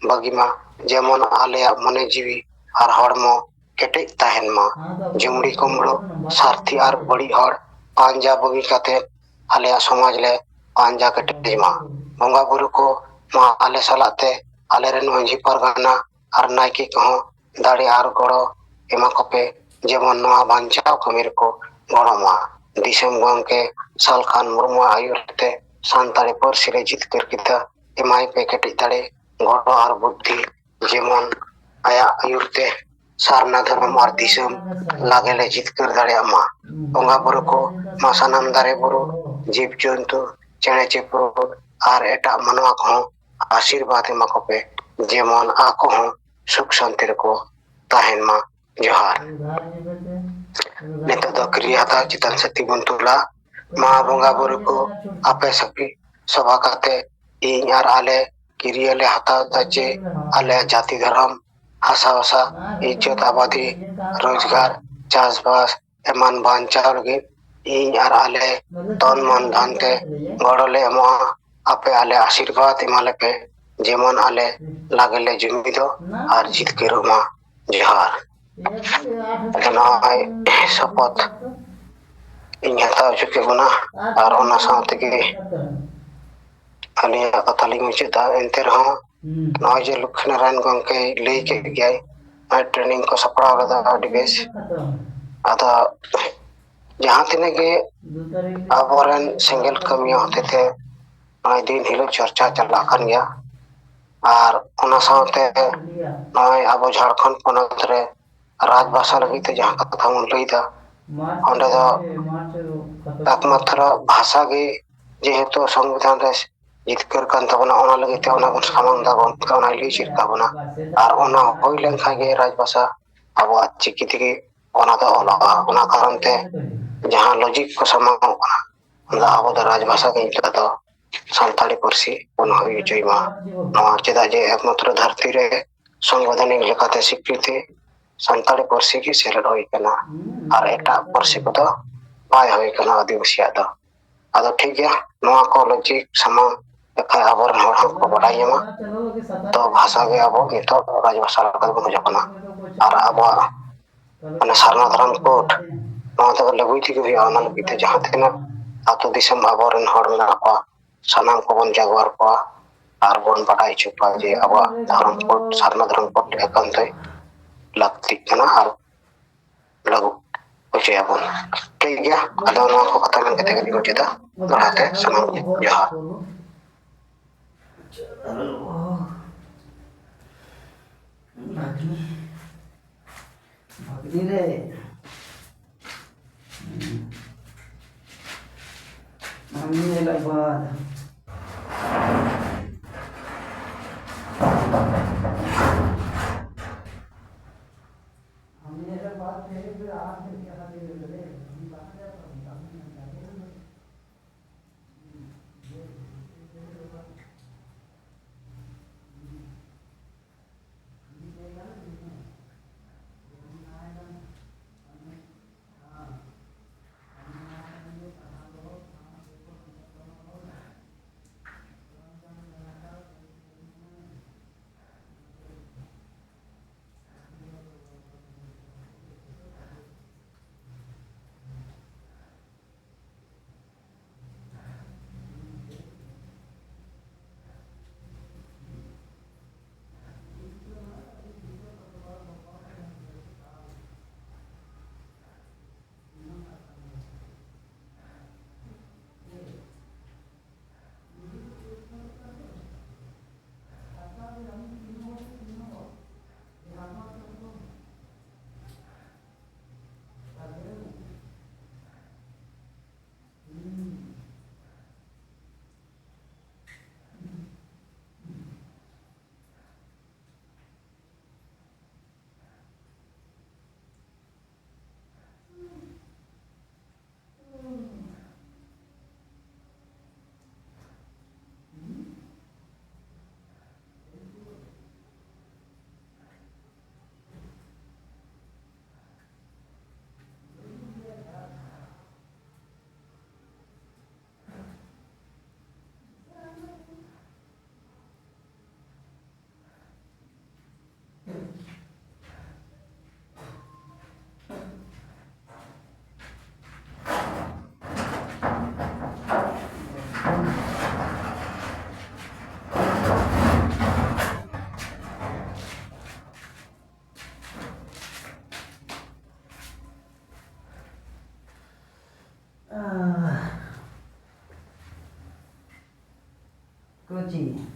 ᱵᱟᱹᱜᱤ ᱢᱟ, ᱡᱮᱢᱚᱱ ᱟᱞᱮᱭᱟᱜ ᱢᱚᱱᱮ ᱡᱤᱣᱤ ᱟᱨ ᱦᱚᱲᱢᱚ ᱠᱮᱴᱮᱡ ᱛᱟᱦᱮᱱ ᱢᱟ᱾ ᱡᱩᱢᱲᱤ ᱠᱩᱢᱲᱩ, ᱥᱟᱨᱛᱷᱤ ᱟᱨ ᱵᱟᱹᱲᱤᱡ ᱦᱚᱲ ᱯᱟᱸᱡᱟ ᱵᱟᱹᱜᱤ ᱠᱟᱛᱮ ᱟᱞᱮᱭᱟᱜ ᱥᱚᱢᱟᱡᱽ ᱞᱮ ᱯᱟᱸᱡᱟ ᱠᱮᱴᱮᱡ ᱢᱟ᱾ ᱵᱚᱸᱜᱟ ᱵᱩᱨᱩ ᱠᱚ ᱢᱟ ᱟᱞᱮ ᱥᱟᱞᱟᱜ ᱛᱮ ᱟᱞᱮᱨᱮᱱ ᱢᱟᱹᱡᱷᱤ ᱯᱟᱨᱜᱟᱱᱟ ᱟᱨ ᱱᱟᱭᱠᱮ ᱠᱚᱦᱚᱸ ᱫᱟᱲᱮ ᱟᱨ ᱜᱚᱲᱚ ᱮᱢᱟ ᱠᱚᱯᱮ, ᱡᱮᱢᱚᱱ ᱱᱚᱣᱟ ᱵᱟᱧᱪᱟᱣ ᱠᱟᱹᱢᱤ ᱨᱮᱠᱚ ᱜᱚᱲᱚ ᱢᱟ᱾ ᱫᱤᱥᱚᱢ ᱜᱚᱢᱠᱮ ᱥᱟᱞᱠᱷᱟᱱ ᱢᱩᱨᱢᱩᱣᱟᱜ ᱟᱹᱭᱩᱨ ᱛᱮ ᱥᱟᱱᱛᱟᱲᱤ ᱯᱟᱹᱨᱥᱤ ᱞᱮ ᱡᱤᱛᱠᱟᱹᱨ ᱠᱮᱫᱟ᱾ ᱮᱢᱟᱭ ᱯᱮ ᱠᱮᱴᱮᱡ ᱫᱟᱲᱮ, ᱜᱚᱲᱚ ᱟᱨ ᱵᱩᱫᱽᱫᱷᱤ, ᱡᱮᱢᱚᱱ ᱟᱭᱟᱜ ᱟᱹᱭᱩᱨ ᱛᱮ ᱥᱟᱨᱱᱟ ᱫᱷᱚᱨᱚᱢ ᱟᱨ ᱫᱤᱥᱚᱢ ᱞᱟᱜᱮ ᱞᱮ ᱡᱤᱛᱠᱟᱹᱨ ᱫᱟᱲᱮᱭᱟᱜ ᱢᱟ᱾ ᱵᱚᱸᱜᱟ ᱵᱩᱨᱩ ᱠᱚ ᱢᱟ ᱥᱟᱱᱟᱢ ᱫᱟᱨᱮ ᱵᱩᱨᱩ, ᱡᱤᱵᱽ ᱡᱚᱱᱛᱩ, ᱪᱮᱬᱮ ᱪᱤᱯᱨᱩᱫ ᱟᱨ ᱮᱴᱟᱜ ᱢᱟᱱᱣᱟ ᱠᱚᱦᱚᱸ ᱟᱥᱤᱨᱵᱟᱫᱽ ᱮᱢᱟ ᱠᱚᱯᱮ, ᱡᱮᱢᱚᱱ ᱟᱠᱚ ᱦᱚᱸ ᱥᱩᱠ ᱥᱟᱱᱛᱤ ᱨᱮᱠᱚ ᱛᱟᱦᱮᱱ ᱢᱟ᱾ ᱡᱚᱦᱟᱨ᱾ ᱱᱤᱛᱚᱜ ᱫᱚ ᱠᱤᱨᱤᱭᱟᱹ ᱦᱟᱛᱟᱣ ᱪᱮᱛᱟᱱ ᱥᱮ ᱛᱤ ᱵᱚᱱ ᱛᱩᱞᱟ᱾ ᱢᱟ ᱵᱚᱸᱜᱟ ᱵᱩᱨᱩ ᱠᱚ ᱟᱯᱮ ᱥᱟᱹᱠᱷᱤ ᱥᱚᱵᱷᱟ ᱠᱟᱛᱮ ᱤᱧ ᱟᱨ ᱟᱞᱮ ᱠᱤᱨᱤᱭᱟᱹ ᱞᱮ ᱦᱟᱛᱟᱣ ᱮᱫᱟ ᱡᱮ ᱟᱞᱮᱭᱟᱜ ᱡᱟᱹᱛᱤ ᱫᱷᱚᱨᱚᱢ, ᱦᱟᱥᱟ ᱵᱷᱟᱥᱟ, ᱤᱡᱽᱡᱚᱛ ᱟᱵᱟᱫᱤ, ᱨᱳᱡᱽᱜᱟᱨ, ᱪᱟᱥᱵᱟᱥ ᱮᱢᱟᱱ ᱵᱟᱧᱪᱟᱣ ᱞᱟᱹᱜᱤᱫ ᱤᱧ ᱟᱨ ᱟᱞᱮ ᱛᱚᱱ ᱢᱚᱱ ᱫᱷᱚᱱ ᱛᱮ ᱜᱚᱲᱚ ᱞᱮ ᱮᱢᱚᱜᱼᱟ᱾ ᱟᱯᱮ ᱟᱞᱮ ᱟᱥᱤᱨᱵᱟᱫᱽ ᱮᱢᱟ ᱞᱮᱯᱮ, ᱡᱮᱢᱚᱱ ᱟᱞᱮ ᱞᱟᱜᱮ ᱞᱮ ᱡᱩᱢᱤᱫᱚᱜ ᱟᱨ ᱡᱤᱛᱠᱟᱹᱨᱚᱜ ᱢᱟ᱾ ᱡᱚᱦᱟᱨ᱾ ᱟᱫᱚ ᱱᱚᱜᱼᱚᱭ ᱥᱚᱯᱚᱛ ᱤᱧ ᱦᱟᱛᱟᱣ ᱦᱚᱪᱚ ᱠᱮᱫ ᱵᱚᱱᱟ, ᱟᱨ ᱚᱱᱟ ᱥᱟᱶ ᱛᱮᱜᱮ ᱟᱹᱞᱤᱧᱟᱜ ᱠᱟᱛᱷᱟ ᱞᱤᱧ ᱢᱩᱪᱟᱹᱫᱟ᱾ ᱮᱱᱛᱮ ᱨᱮᱦᱚᱸ ᱱᱚᱜᱼᱚᱭ ᱡᱮ ᱞᱚᱠᱠᱷᱤᱱᱟᱨᱟᱭᱚᱱ ᱜᱚᱢᱠᱮᱭ ᱞᱟᱹᱭ ᱠᱮᱫ ᱜᱮᱭᱟᱭ, ᱱᱚᱜᱼᱚᱭ training ᱠᱚ ᱥᱟᱯᱲᱟᱣ ᱠᱟᱫᱟ, ᱟᱹᱰᱤ ᱵᱮᱥ᱾ ᱟᱫᱚ ᱡᱟᱦᱟᱸ ᱛᱤᱱᱟᱹᱜ ᱜᱮ ᱟᱵᱚᱨᱮᱱ ᱥᱮᱸᱜᱮᱞ ᱠᱟᱹᱢᱤᱭᱟᱹ ᱦᱚᱛᱮᱛᱮ ᱱᱚᱜᱼᱚᱭ ᱫᱤᱱ ᱦᱤᱞᱳᱜ ᱪᱚᱨᱪᱟ ᱪᱟᱞᱟᱜ ᱠᱟᱱ ᱜᱮᱭᱟ᱾ ᱟᱨ ᱚᱱᱟ ᱥᱟᱶᱛᱮ ᱱᱚᱜᱼᱚᱭ ᱟᱵᱚ ᱡᱷᱟᱲᱠᱷᱚᱸᱰ ᱯᱚᱱᱚᱛ ᱨᱮ ᱨᱟᱡᱽ ᱵᱷᱟᱥᱟ ᱞᱟᱹᱜᱤᱫ ᱛᱮ ᱡᱟᱦᱟᱸ ᱠᱟᱛᱷᱟ ᱵᱚᱱ ᱞᱟᱹᱭᱫᱟ, ᱚᱸᱰᱮ ᱫᱚ ᱮᱠᱢᱟᱛᱨᱚ ᱵᱷᱟᱥᱟ ᱜᱮ ᱡᱮᱦᱮᱛᱩ ᱥᱚᱝᱵᱤᱫᱷᱟᱱ ᱨᱮ ᱡᱤᱛᱠᱟᱹᱨ ᱠᱟᱱ ᱛᱟᱵᱚᱱᱟ, ᱚᱱᱟ ᱞᱟᱹᱜᱤᱫ ᱛᱮ ᱚᱱᱟ ᱵᱚᱱ ᱥᱟᱢᱟᱝ ᱫᱟ, ᱜᱚᱢᱠᱮ ᱚᱱᱟᱭ ᱞᱟᱹᱭ ᱪᱮᱫ ᱛᱟᱵᱚᱱᱟ᱾ ᱟᱨ ᱚᱱᱟ ᱦᱩᱭ ᱞᱮᱱᱠᱷᱟᱱ ᱜᱮ ᱨᱟᱡᱽ ᱵᱷᱟᱥᱟ ᱟᱵᱚᱣᱟᱜ ᱪᱤᱠᱤ ᱛᱮᱜᱮ ᱚᱱᱟ ᱫᱚ ᱚᱞᱚᱜᱼᱟ᱾ ᱚᱱᱟ ᱠᱟᱨᱚᱱ ᱛᱮ ᱡᱟᱦᱟᱸ logic ᱠᱚ ᱥᱟᱢᱟᱝᱚᱜ ᱠᱟᱱᱟ, ᱚᱱᱟ ᱫᱚ ᱟᱵᱚ ᱫᱚ ᱨᱟᱡᱽ ᱵᱷᱟᱥᱟ ᱜᱮ ᱱᱤᱛᱚᱜ ᱫᱚ ᱥᱟᱱᱛᱟᱲᱤ ᱯᱟᱹᱨᱥᱤ ᱵᱚᱱ ᱦᱩᱭ ᱦᱚᱪᱚᱭ ᱢᱟ᱾ ᱱᱚᱣᱟ ᱪᱮᱫᱟᱜ ᱡᱮ ᱮᱠᱢᱟᱛᱨᱚ ᱫᱷᱟᱹᱨᱛᱤ ᱨᱮ ᱥᱚᱝᱵᱤᱫᱷᱟᱱᱤᱠ ᱞᱮᱠᱟᱛᱮ ᱥᱤᱠᱨᱤᱛᱤ ᱥᱟᱱᱛᱟᱲᱤ ᱯᱟᱹᱨᱥᱤ ᱜᱮ ᱥᱮᱞᱮᱫ ᱦᱩᱭ ᱠᱟᱱᱟ, ᱟᱨ ᱮᱴᱟᱜ ᱯᱟᱹᱨᱥᱤ ᱠᱚᱫᱚ ᱵᱟᱭ ᱦᱩᱭ ᱠᱟᱱᱟ ᱟᱹᱫᱤᱵᱟᱹᱥᱤᱭᱟᱜ ᱫᱚ᱾ ᱟᱫᱚ ᱴᱷᱤᱠ ᱜᱮᱭᱟ, ᱱᱚᱣᱟ ᱠᱚ logic ᱥᱟᱢᱟᱝ ᱞᱮᱠᱷᱟᱱ ᱟᱵᱚᱨᱮᱱ ᱦᱚᱲ ᱦᱚᱸᱠᱚ ᱵᱟᱰᱟᱭ ᱧᱟᱢᱟ᱾ ᱛᱚ ᱵᱷᱟᱥᱟ ᱜᱮ ᱟᱵᱚ ᱱᱤᱛᱚᱜ ᱨᱟᱡᱽ ᱵᱷᱟᱥᱟ ᱞᱮᱠᱟ ᱛᱮᱵᱚᱱ ᱦᱩᱭ ᱠᱟᱱᱟ᱾ ᱟᱨ ᱟᱵᱚᱣᱟᱜ ᱢᱟᱱᱮ ᱥᱟᱨᱱᱟ ᱫᱷᱚᱨᱚᱢ code, ᱱᱚᱣᱟ ᱫᱚ ᱞᱟᱹᱜᱩᱭ ᱛᱮᱜᱮ ᱦᱩᱭᱩᱜᱼᱟ᱾ ᱚᱱᱟ ᱞᱟᱹᱜᱤᱫ ᱛᱮ ᱡᱟᱦᱟᱸ ᱛᱤᱱᱟᱹᱜ ᱟᱹᱛᱩ ᱫᱤᱥᱚᱢ ᱟᱵᱚᱨᱮᱱ ᱦᱚᱲ ᱢᱮᱱᱟᱜ ᱠᱚᱣᱟ, ᱥᱟᱱᱟᱢ ᱠᱚᱵᱚᱱ ᱡᱟᱜᱣᱟᱨ ᱠᱚᱣᱟ ᱟᱨ ᱵᱚᱱ ᱵᱟᱰᱟᱭ ᱦᱚᱪᱚ ᱠᱚᱣᱟ ᱡᱮ ᱟᱵᱚᱣᱟᱜ ᱫᱷᱚᱨᱚᱢ code, ᱥᱟᱨᱱᱟ ᱫᱷᱚᱨᱚᱢ code ᱮᱠᱟᱱᱛᱮ ᱞᱟᱹᱠᱛᱤᱜ ᱠᱟᱱᱟ ᱟᱨ ᱞᱟᱹᱜᱩ ᱦᱚᱪᱚᱭᱟᱵᱚᱱ᱾ ᱴᱷᱤᱠ ᱜᱮᱭᱟ, ᱟᱫᱚ ᱱᱚᱣᱟ ᱠᱚ ᱠᱟᱛᱷᱟ ᱢᱮᱱ ᱠᱟᱛᱮ ᱜᱮᱞᱤᱧ ᱢᱩᱪᱟᱹᱫᱟ᱾ ᱫᱚᱦᱲᱟ ᱛᱮ ᱥᱟᱱᱟᱢ ᱠᱚ ᱡᱚᱦᱟᱨ᱾ ᱵᱷᱟᱜᱽᱱᱤ ᱨᱮ᱾ ᱵᱷᱟᱜᱽᱱᱤ ᱨᱮ ᱞᱟᱜᱽᱵᱷᱟᱜᱽ᱾ ᱠᱳᱪᱤᱝ᱾